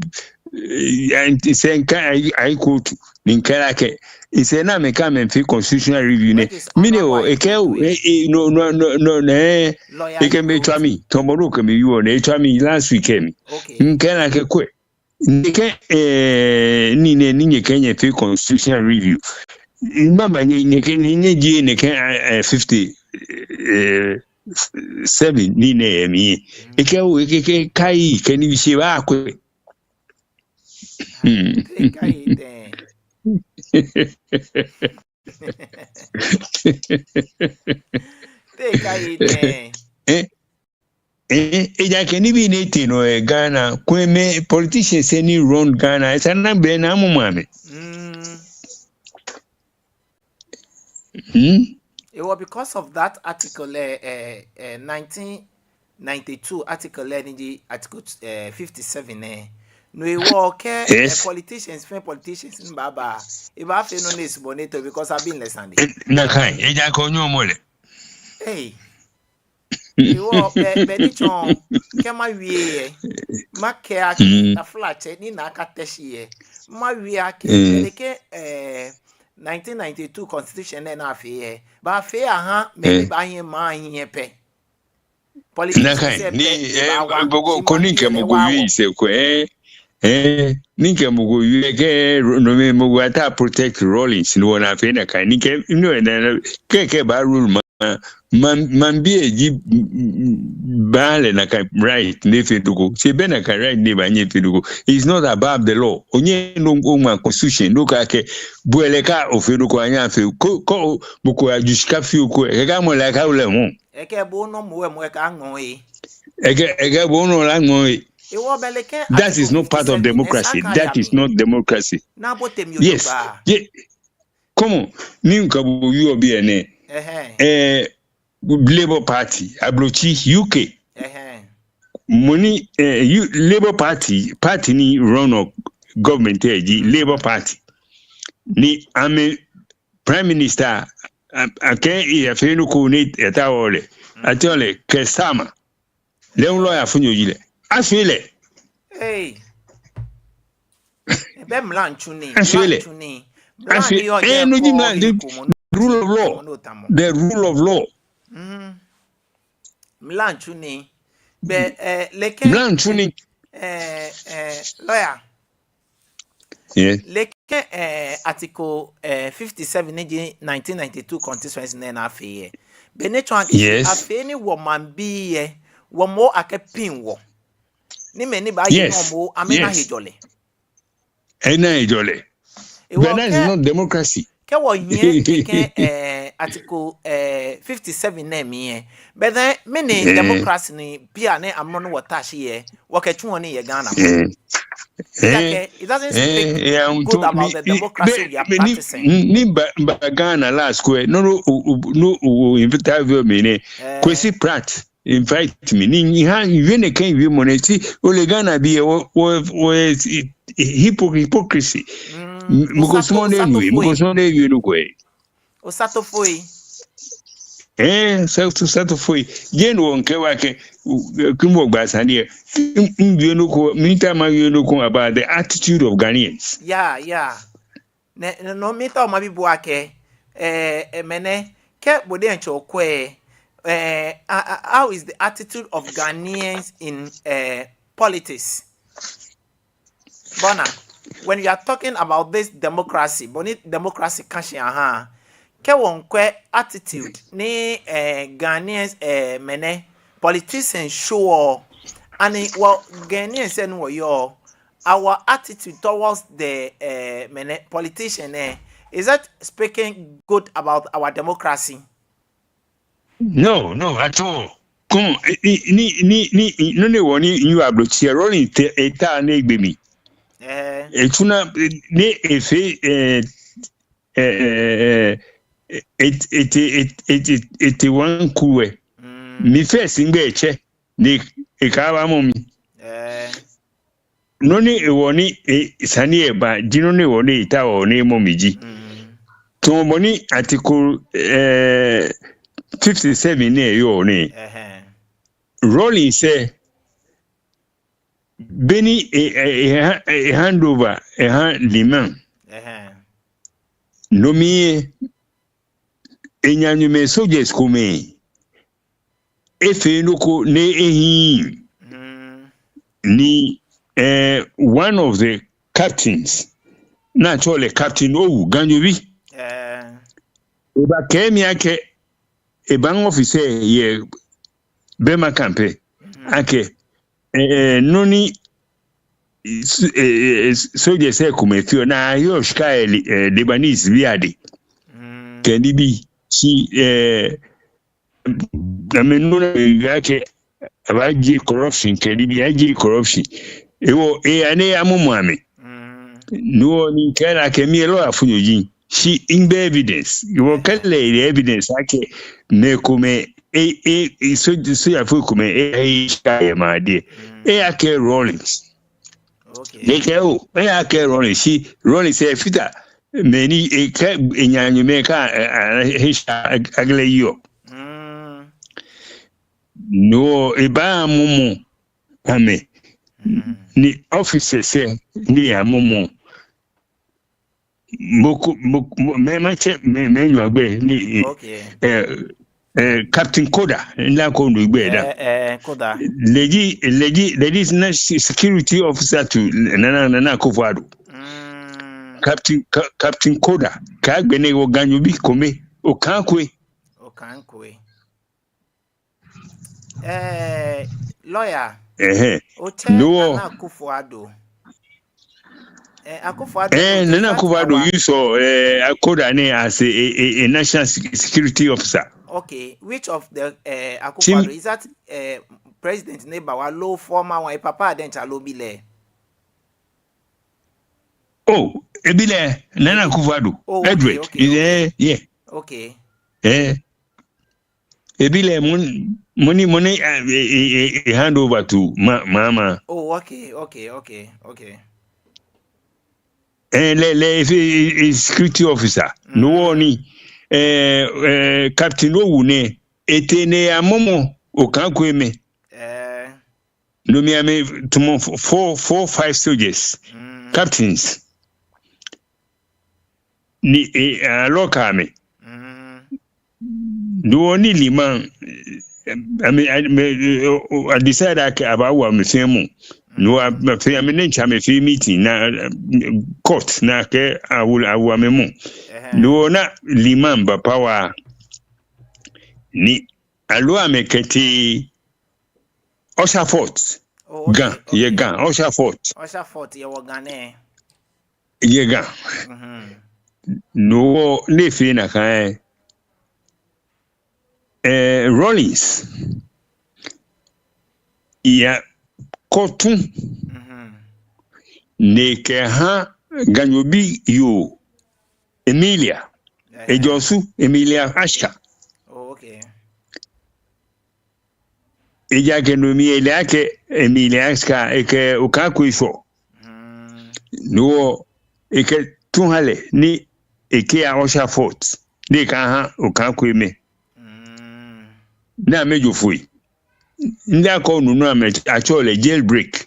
eh, sɛɛ mikɛ ai, ai quote, ni mikɛɛ lɛ akɛ, esa ni amɛkɛ amɛfee constitutional review nɛɛ. Mɛni o, ekɛɛ o, eh, eh, no, no, no, no, nɛ, ekɛɛ mitswa mli, tamɔ bɔ ni okɛ mi wieɔ nɛɛ, etswa mli last week kɛ mli. Mikɛɛ lɛ akɛ kwɛ, nɛkɛ, eh, nii nɛɛ ni nyɛkɛɛ nyɛfee constitutional review. Mama, nyɛ, nyɛkɛ, nyɛ, nyɛjie nɛkɛ, eh, eh, fifty, eh, seven ni nɛɛ mli. Ekɛɛ oo, ekɛɛ, ekɛɛ, kai, kɛ nibii shi ebaakwɛ. Hmm. Te ekɛɛ etɛ. Te ekɛɛ etɛ. Eh, eh, ejaakɛ nibii ni etee nɔ yɛ Ghana, kwɛmɔ politicians ni run Ghana, esa ni be ni amɛmɔ amɛ. Mm. Hmm? It was because of that article, eh, eh, eh, nineteen ninety-two article, eh, ni ji article, eh, fifty-seven, eh. No hewɔ kɛ, eh, yes, politicians, fɛɛ politicians ni baaba, ebaafee nɔ ni esumɔɔ ni eto, because I've been listening. Eh, nakai, ejaakɛ onyɛŋ omɔ lɛ. Hey. Hewɔ, be, be ni tsɔ, kɛ mawie yɛ, makɛɛ akɛ, mm, taflatsɛ, ni nakai tɛ shi yɛ, mawie akɛ, mm, be ni kɛ, eh, nineteen ninety-two constitution nɛɛ ni afee yɛ, baafee aha mɛi ni, eh, baahi maŋ hiɛ pɛ. Politicians, nakai, eh, ni, pɛ, eh, ebaawa, boko, shi koni maŋ kɛ mɔ ko, ebaawa, wie sɛɛ ko, eh, eh, ni kɛ mɔ ko wie kɛ, no mli mɔ ko ata protect Rawlings, ni wɔna fee nakai, ni kɛ, no, na, na, kɛ, kɛ ba rule maŋ, maŋ, maŋbii eji, mm, mm, mm, baa lɛ nakai right ni efee nɔ ko. Shi ebɛ nakai right ni ebaanyɛ efee nɔ ko. It's not above the law. Onyɛŋ no, oŋma constitution, no ka kɛ, bo lɛ kɛ ofee nɔ ko, anyɛɛɛ afee. Kɛ, kɛ o, mɔ ko aju shika fioo ko, ekɛɛ kɛ amɔ lɛ, akɛ ole mɔ. Ekɛɛ bo nɔ mɔ wɛ mɔ ekɛɛ aŋɔ ee. Ekɛɛ, ekɛɛ bo nɔ lɛ aŋɔ ee. Hewɔ be lɛ kɛ, that is not part of democracy. That is not democracy. Yes. Ye, come on. Ni mikɛ bo wieɔ biɛ nɛɛ. Ɛhɛɛ. Eh, Labour Party, ablotsiri, U K. Ɛhɛɛ. Mɔ ni, eh, U-, Labour Party, party ni run-ɔ government lɛ ji Labour Party. Ni amɛ Prime Minister, a, akɛɛ eyafee nɔ ko ni etaoɔ lɛ. Mm. Atsɛɔ lɛ Keir Starmer. Lɛ hu lawyer fonyo ji lɛ. Afee lɛ. Hey. Ebɛ mlantsu ni. Afee lɛ. Mlantsu ni. Afee. Mlantsu ni. Eh, no ji mlantsu. Rule of law. The rule of law. Mm. Mlantsu ni. Be, eh, lɛ kɛ, mlantsu ni. Eh, eh, lawyer. Yes. Lɛ kɛ, eh, article, eh, fifty-seven ni ji nineteen ninety-two constitution nɛɛ ni afee yɛ. Be ni tsɔɔ akɛ, yes, afee ni wɔmaŋbii lɛ, wɔmɔ akɛ pin wɔ. Ni mɛi ni baaye, yes, nɔ mɔ, amɛna, yes, hejɔlɛ. Ena hejɔlɛ. Hewɔ, but that is kɛ, not democracy. Kɛ wɔnyiɛ kɛ, eh, article, eh, fifty-seven nɛɛ mli lɛ. But then, mɛni, eh, democracy ni bianɛ amrɔ ni wɔta shi lɛ, wɔkɛtsuɔ nii yɛ Ghana mli? Eh. Like, eh, it doesn't speak, eh, eh, good about the democracy we are practicing. Ni, ni miba, miba Ghana last ko lɛ, no, no, o, o, no, o, o, interview mi nɛ. Eh. Kwesi Pratt invite mi. Ni, ni miha, miwie nɛkɛ wiemɔ nɛɛ, shi ole Ghanabii lɛ, wɔ, wɔ, wɔ, hypocr-, hypocrisy. Mm, mɔ ko sumɔɔɔ ni ewie, mɔ ko sumɔɔɔ ni ewie nɔ ko lɛ. Osatofoi. Eh, sato, satofoi. Jeee no wɔŋkɛɛ akɛ, u-, u-, kɛ wɔgba sane lɛ. M-, miwie nɔ ko, miitao mawie nɔ ko about the attitude of Ghanaians. Yeah, yeah. Nɛ, nɛ, no miitao mabi bo akɛ, eh, eh, mɛnɛ, kɛ bo diɛŋtsɛ okwɛ, eh, a, a, how is the attitude of Ghanaians in, eh, politics? Bɔ ni, when you are talking about this democracy, bɔ ni democracy ka shi aha, kɛ wɔŋkwɛ attitude ni, eh, Ghanaians, eh, mɛnɛ, politicians show, ani wɔ Ghanaians lɛ ni wɔyɔɔ, our attitude towards the, eh, mɛnɛ, politician lɛ, is that speaking good about our democracy? No, no, at all. Come on, eh, eh, ni, ni, ni, no ni wɔ ni, you are blocked here, Rawlings te, eh, ta ni egbe mi. Eh. Etsu naa, eh, ni efee, eh, eh, eh, eh, et-, et-, et-, et-, et-, eighty-one coup lɛ. Mm. Mi first migbɛ etsɛ, ni ekaba mɔ mi. Eh. Nɔ ni hewɔ ni, eh, sane lɛ ba, ji nɔ ni hewɔ ni etaoɔ ni emɔ mi ji. Mm. Tamɔ bɔ ni article, eh, fifty-seven nɛɛ yɔɔ nɛɛ. Ɛhɛɛ. Rawlings lɛ, beni e, e, e, e hand over, eha Limann. Ɛhɛɛ. No mli lɛ, enanemɛi soldiers komɛi, efee nɔ ko ni ehiii. Mm. Ni, eh, one of the captains, ni atsɛɔ lɛ Captain Owu, Ganyobi. Eh. Ebakɛɛ mi akɛ, ebaaŋɔ office yɛ Burma camp lɛ. Akɛ, eh, eh, nɔ ni, eh, s-, eh, eh, s-, soldiers lɛ komɛi feɔ, ni ayeɔ shika yɛ le-, eh, Lebanese bii adɛŋ. Kɛ nibii, shi, eh, amɛnu lɛ akɛ, abaajie corruption, kɛ nibii, ajie corruption. Hewɔ, eya ni eyamɔmɔ amɛ. No hewɔ ni mikɛɛ lɛ akɛ mi lawyer fonyo ji mi. Shi mibɛ evidence. Hewɔ kɛlɛ evidence akɛ mɛi komɛi, e, e, e, so-, sojafoi komɛi, e, e, shika yɛ maŋ lɛ. Eyakɛɛ Rawlings. Okay. Ni ekɛɛ oo, eyakɛɛ Rawlings, shi Rawlings efata mɛi ni ekɛ enaanyo mɛi ka, e, e, e, shika aglɛ yiɔ. No hewɔ ebaamɔmɔ amɛ. Ni officers lɛ ni yamɔmɔ. Mɔ ko, mɔ, mɔ, mɛ, matsɛ, mɛ, mɛi ni agbɛi ni, okay, eh, eh, Captain Koda, nla ko nu gbɛi da. Eh, eh, Koda. Lɛ ji, lɛ ji, lɛ ji na se-, security officer to Nana, Nana Akufo-Addo. Captain, Ka-, Captain Koda, kɛ agbɛnɛ wɔ Ganyobi kome, Okankwe. Okankwe. Eh, lawyer. Ɛhɛɛ. Otsɛ Nana Akufo-Addo. Eh, Akufo-Addo, eh, Nana Akufo-Addo use, eh, Koda nɛɛ as a, a, a national sec-, security officer. Okay, which of the, eh, Akufo-Addo? Is that, eh, president ni ba wa loo former one, epapa diɛŋtsɛ loo ebi lɛ? Oh, ebi lɛ, Nana Akufo-Addo. Oh, okay, Edward. Okay, okay. Eh, yeah. Okay. Eh. Ebi lɛ mɔ ni, mɔ ni, mɔ ni, eh, eh, eh, eh, hand over to ma-, Mahama. Oh, okay, okay, okay, okay. Eh, lɛ, lɛ, efee, eh, eh, security officer. No hewɔ ni, eh, eh, Captain Owu nɛɛ, etee ni eyamɔmɔ Okankwe mɛi. Eh. No mli amɛtumɔ f-, four, four, five soldiers, captains. Ni, eh, alɔka amɛ. No hewɔ ni Limann, eh, amɛ, amɛ, eh, o, o, a decide akɛ abaawo amɛ fɛɛ mɔ. No hewɔ a, amɛ fɛɛ, amɛ diɛŋtsɛ amɛfee meeting ni, eh, court ni akɛɛ awo, awo amɛ mɔ. No hewɔ ni Limann ba power ni aloo amɛkɛtee Ussher Fort. Oh, okay, Ga, okay. Yɛ Ga, Ussher Fort. Ussher Fort, yɛ wɔ Ga nɛɛ. Yɛ Ga. No hewɔ ni efee nakai, eh, Rawlings yakɔ tu ni ekɛha Ganyobi yoo Amelia. Ejɔ Osu, Amelia Asher. Oh, okay. Ejaakɛ no mli ele akɛ Amelia Asher ekɛ Okankwe shɔ. No hewɔ ekɛ tu ha lɛ ni ekɛya Ussher Fort ni ekɛha Okankwe mɛi. Ni amɛjo foi. Nda ko nunu amɛ atsɛɔ lɛ jailbreak.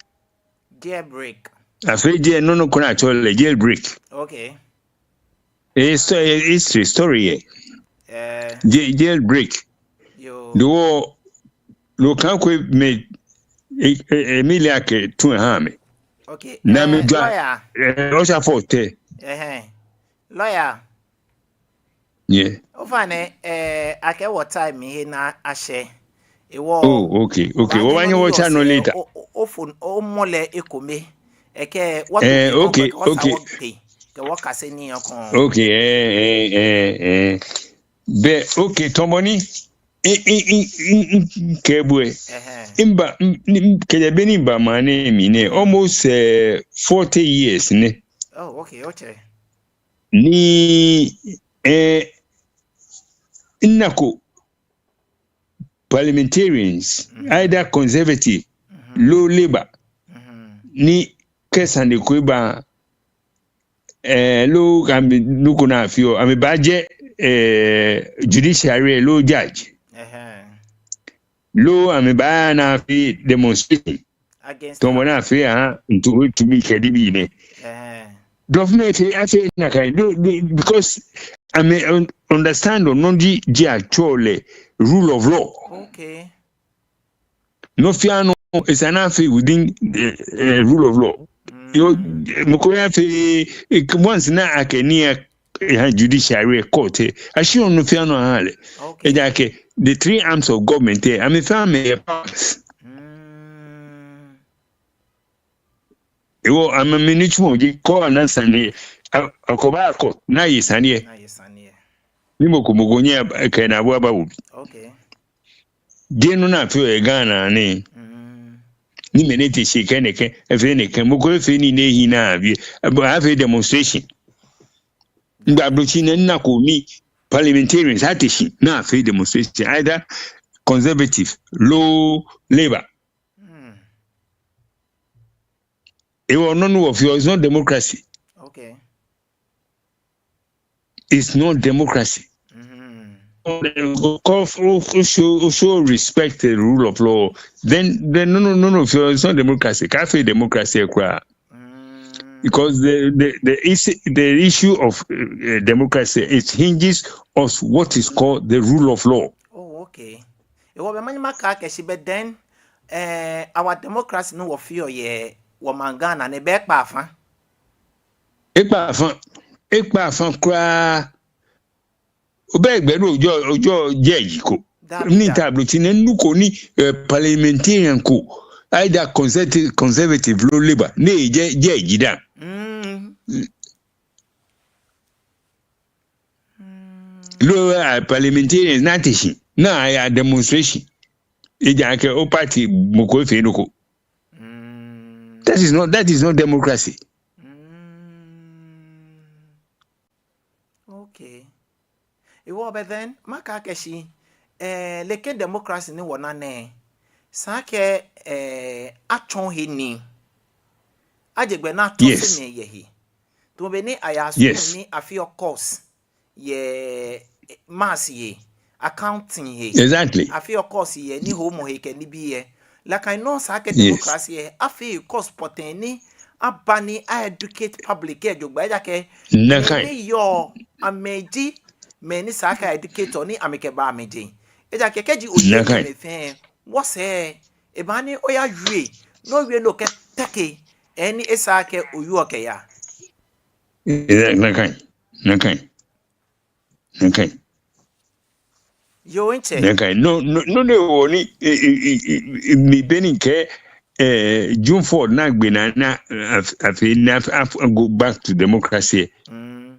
Jailbreak. Afee jail, nɔ nɔ ko ni atsɛɔ lɛ jailbreak. Okay. Eh, sto-, eh, history, story yɛ. Eh. Jail, jailbreak. Yoo. No hewɔ, no Okankwe mɛi, eh, eh, Amelia kɛ tu ha amɛ. Okay. Ni amɛjwa, lawyer. Eh, Ussher Fort lɛ. Ɛhɛɛ. Lawyer. Yeah. Ofainɛ, eh, akɛ wɔ time he ni ashɛ. Hewɔ. Oh, okay, okay. Wɔbaanyɛ wɔtsa nɔ later. O, o, ofo, omɔ lɛ ekome. Ekɛ, wɔ, eh, okay, okay. Kɛ wɔkase nii ekoŋŋ. Okay, eh, eh, eh, eh. Bɛ, okay, tamɔ bɔ ni, eh, eh, eh, eh, eh, kɛ bo, eh. Ɛhɛɛ. Miba, m-, m-, kɛjɛ be ni miba maŋ nɛɛ mli nɛɛ, almost, eh, forty years nɛ. Oh, okay, okay. Ni, eh, minako parliamentarians, either Conservative, loo Labour, ni kɛ sane ko ba, eh, loo amɛ nɔ ko ni afeɔ, amɛbaajɛ, eh, judiciary loo judge. Loo amɛbaaya ni afee demonstration. Tamɔ bɔ ni afee aha Nto-, Ntumi kɛ nibii nɛɛ. Blɔfomɛi fɛɛ, afee nakai. Because amɛ un-, understand nɔ ni ji, ji atsɛɔ lɛ rule of law. Okay. Nɔ fɛɛ nɔ, esa ni afee within the, eh, rule of law. Yoo, mɔ ko yafee, eh, once ni akɛ nii lɛ eha judiciary, court lɛ, ashiɔ nɔ fɛɛ nɔ ahaa lɛ. Okay. Ejaakɛ the three arms of government lɛ, amɛfɛɛ amɛyɛ powers. Mm. Hewɔ amɛ, amɛnitsumɔ ji kɛ ana sane lɛ, a, akɔ ba court ni aye sane lɛ. Ni aye sane lɛ. Ni mɔ ko mɔ ko nyɛŋ akɛ enaabu aba wo bi. Okay. Jeee nɔ ni afeɔ yɛ Ghana nɛɛ. Mm. Ni mɛi ni te shi kɛ nɛkɛ, efee nɛkɛ, mɔ ko efee nii ni ehi naa bi, aba afee demonstration. Ngba ablotsiri nɛɛ minako ni parliamentarians ate shi ni afee demonstration, either Conservative loo Labour. Mm. Hewɔ nɔ ni wɔfeɔ is not democracy. Okay. It's not democracy. Mm-hmm. Kɛ o, o, o show, o show respect the rule of law. Then, then no, no, no, no, it's not democracy. Kaafee democracy kwraa. Mm. Because the, the, the issue, the issue of, uh, democracy, it hinges on what is called the rule of law. Oh, okay. Hewɔ bɛ manyɛ makɛɛ akɛ shi bɛ then, eh, our democracy ni wɔfeɔ yɛ wɔmaŋ Ghana nɛɛ, bɛ ekpa afã. Ekpa afã. Ekpa afã kwraa. Obɛ gbɛ ni ojɔɔ, ojɔɔ judge ko. Daabi, ni daabi. Taablotsi nɛɛ nuko ni, eh, parliamentarian ko, either conservative, conservative loo Labour, ni eje, judge dã. Mm. Loo, eh, parliamentarians ni ate shi ni aya demonstration. Ejaakɛ o party mɔ ko efee nɔ ko. Mm. That is not, that is not democracy. Mm. Okay. Hewɔ bɛ then, makɛɛ akɛ shi, eh, nɛkɛ democracy ni wɔnaa nɛɛ, esa akɛ, eh, atsɔɔ he nii. Aje gbɛ ni atɔ, yes, sɛɛ nɛɛ yɛ he. Tamɔ bɔ ni aya sukuu, yes, ni afeɔ course yɛ, eh, maths he, accounting he. Exactly. Afeɔ course yɛ nihoomɔ he kɛ nibii he. Nakai nɔŋŋ esa akɛ, yes, democracy lɛ, afee course pɔtɛɛ ni aba ni a-educate public lɛ jogbaŋŋ, ejaakɛ, nakai, mɛi ni yɔɔ, amɛji mɛi ni esa akɛ a-educate ni amɛkɛba amɛjeŋ. Ejaakɛ kɛji owie, nakai, mɛi fɛɛ, wɔsɛɛ, eba ni oyawie, ni owie ni okɛteke he ni esa akɛ owieɔ kɛya. Nakai, nakai. Okay. Yoo, ntsɛ. Okay. No, no, no, no, wɔ ni, eh, eh, eh, eh, eh, mi beni kɛ, eh, June fourth ni agbe naa, ni, eh, af-, afee ni af-, af-, go back to democracy. Mm.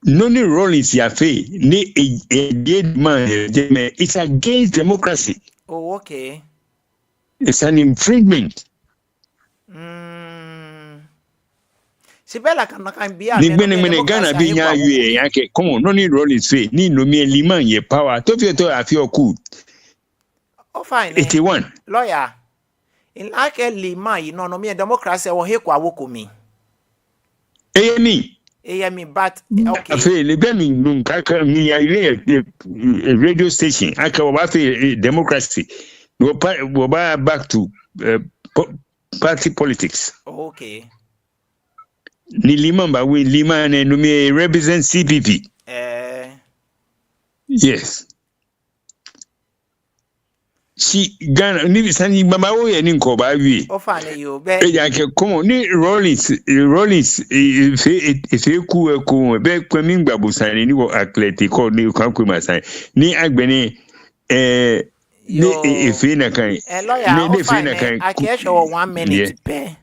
Nɔ ni Rawlings yafee, ni, eh, eh, the man, eh, the man, it's against democracy. Oh, okay. It's an infringement. Mm. Shi bɛ nakai, nakai bii, ni agbɛnɛ, agbɛnɛ, agbɛnɛ Ghana bii nyɛ awie akɛ, come on, nɔ ni Rawlings fee, ni no mli lɛ Limann yɛ power. Too fɛɛ too afeɔ coup. Ofainɛ. Eighty-one. Lawyer. Ina akɛ Limann yi nɔ, no mli lɛ democracy wɔhe ko awoko mli. Eyɛ mli. Eyɛ mli, but, okay. Afee lɛ, be mli nɔ ni akɛɛ, miya lɛ, eh, eh, radio station, akɛ wɔbaafee, eh, democracy. Wɔba, wɔba back to, eh, po-, party politics. Okay. Ni Limann ba win, Limann nɛɛ no mli lɛ represent C P P. Eh. Yes. Shi Ghana, ni sane babaoo yɛ ni mikɛbaawie. Ofainɛ yoo, bɛ. Ejaakɛ, come on, ni Rawlings, eh, Rawlings, eh, eh, fee, eh, eh, fee coup lɛ ekoŋŋ, bɛ kwɛ mi, migba bo sane ni wɔ a-clear-te kɔ ni okɛɛ kwɛ mi sane. Ni agbɛnɛ, eh, ni, yoo, eh, eh, fee nakai. Eh, lawyer, ni, ni fee ofainɛ nakai. Akɛ eshɛ wɔ one minute, yeah, pɛ.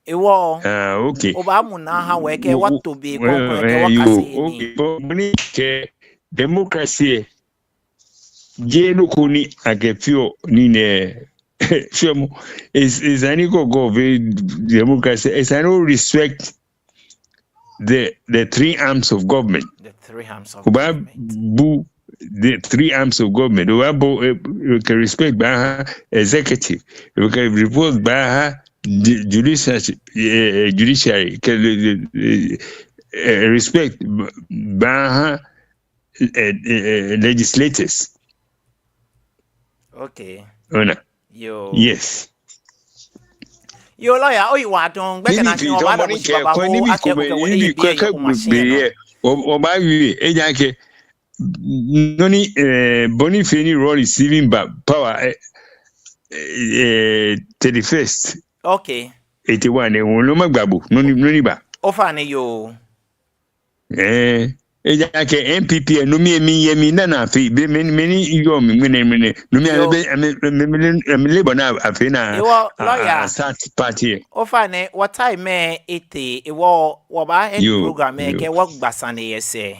Hewɔ. Ah, okay. Obaamu naa aha wɔ kɛ, wo, wo, wɔto be ko, eh, ko, kɛ, eh, wɔkase, yoo, nii. Okay, bɔ ni kɛ democracy lɛ, jeee nɔ ko ni akɛfeɔ nii nɛɛ. Feemɔ. Esa, esa ni kɔkɔɔkɔ democracy, esa ni o-respect the, the three arms of government. The three arms of government. Obaabu the three arms of government. Obaabɔ, eh, okɛ respect baaha executive. Okɛ respect baaha ju-, judiciary, eh, judiciary. Okɛ, eh, eh, respect baaha, eh, eh, eh, legislators. Okay. Ona. Yoo. Yes. Yoo, lawyer, oyiwaladɔŋŋ. Gbɛkɛ naa shi wɔbaada bo shi babaoo, akɛ okɛ wɔ lɛ yɛ biɛ yɛ o machine nɔ. Wɔbaawie, ejaakɛ nɔ ni, eh, bɔ ni fee ni Rawlings even ba power, eh, eh, thirty-first. Okay. Eighty-one, eh, wɔnɔ magba bo, nɔ ni, nɔ ni ba. Ofainɛ yoo. Eh. Ejaakɛ N P P lɛ, no mli lɛ miyɛ, minaa nɔ ni afee. Be mɛni, mɛni yɔɔ mli ŋmɛnɛ, ŋmɛnɛ. No mli lɛ, amɛ, amɛ, amɛ, amɛ, amɛ labor ni afee nɛɛ. Hewɔ, lawyer, a, start party lɛ. Ofainɛ, wɔtaimɛi etee, hewɔ, wɔbaa end program lɛ kɛ wɔgba sane lɛ yɛ sɛɛ.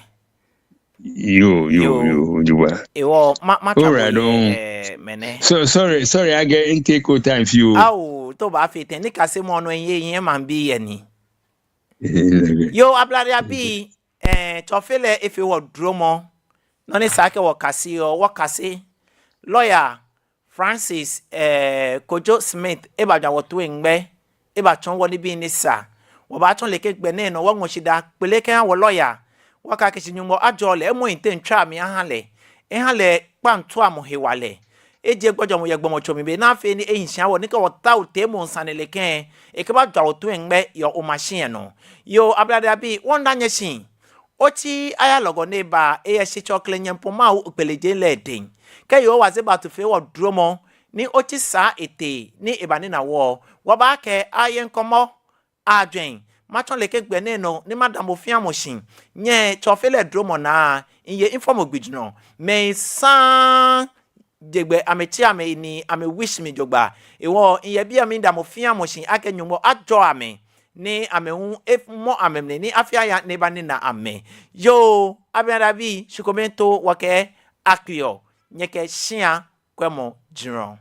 Yoo, yoo, yoo, jogbaŋŋ. Hewɔ, ma, ma, all right, eh, mɛnɛ. So, sorry, sorry, I get in take your time for you. Ao, to ba fete, nikasemɔ nɔ yɛ, yɛ maŋbii yɛ ni. Yoo, Ablade abii, eh, Tsɔfe lɛ efee wɔ dromɔ. Nɔ ni sa akɛ wɔkase lɛ, wɔkase. Lawyer Francis, eh, Kojo Smith, ebajwa wɔtoiŋ gbɛ, ebatsɔɔ wɔ nibii ni sa. Wɔbaatsɔ lɛ kɛ gbɛ nɛɛ nɔ, wɔŋɔ shidaa kpele kɛha wɔ lawyer. Wɔkɛɛ akɛ shi Nyɔŋmɔ ajɔɔ lɛ, emɔ iteŋ tswa mli aha lɛ. Eha lɛ kpantuamɔ hewalɛ. Ejie gbɔjɔmɔ yɛ gbɔmɔtso mli be ni afee ni ehi shi aha wɔ ni kɛ wɔtao teemɔŋ sane lɛ kɛ, ekɛbajwa wɔtoiŋ gbɛ yɛ wɔ machine lɛ nɔ. Yoo, Ablade abii, wɔmiida nyɛ shi. Otsi aya lɔgɔ ni eba, eyɛ Shitsɔɔ Kle Nyɔŋmɔ Mawu Okpelejeŋ lɛ dɛŋ. Kɛ Yehowa Zebaot fee wɔ dromɔ, ni otsi saa etee, ni ebanina wɔ, wɔbaakɛ aye ŋkɔmɔ, ajwɛŋ. Matsɔ lɛ kɛ gbɛ nɛɛ nɔ, ni madamɔ fɛɛ mɔ shi. Nyɛ Tsɔfe lɛ dromɔ naa, miye mifɔmɔ gbijurɔ. Mɛi saŋŋ jɛgbɛ amɛtsi amɛyi ni amɛwish mi jogbaŋŋ. Hewɔ, miye biɛ midamɔ fɛɛ mɔ shi akɛ Nyɔŋmɔ ajɔɔ amɛ, ni amɛ hu emɔ amɛmli ni afi aya ni ebanina amɛ. Yoo, Ablade abii, shi kome too wɔkɛ akpeɔ nyɛ kɛ shia kwɛmɔ jurɔ.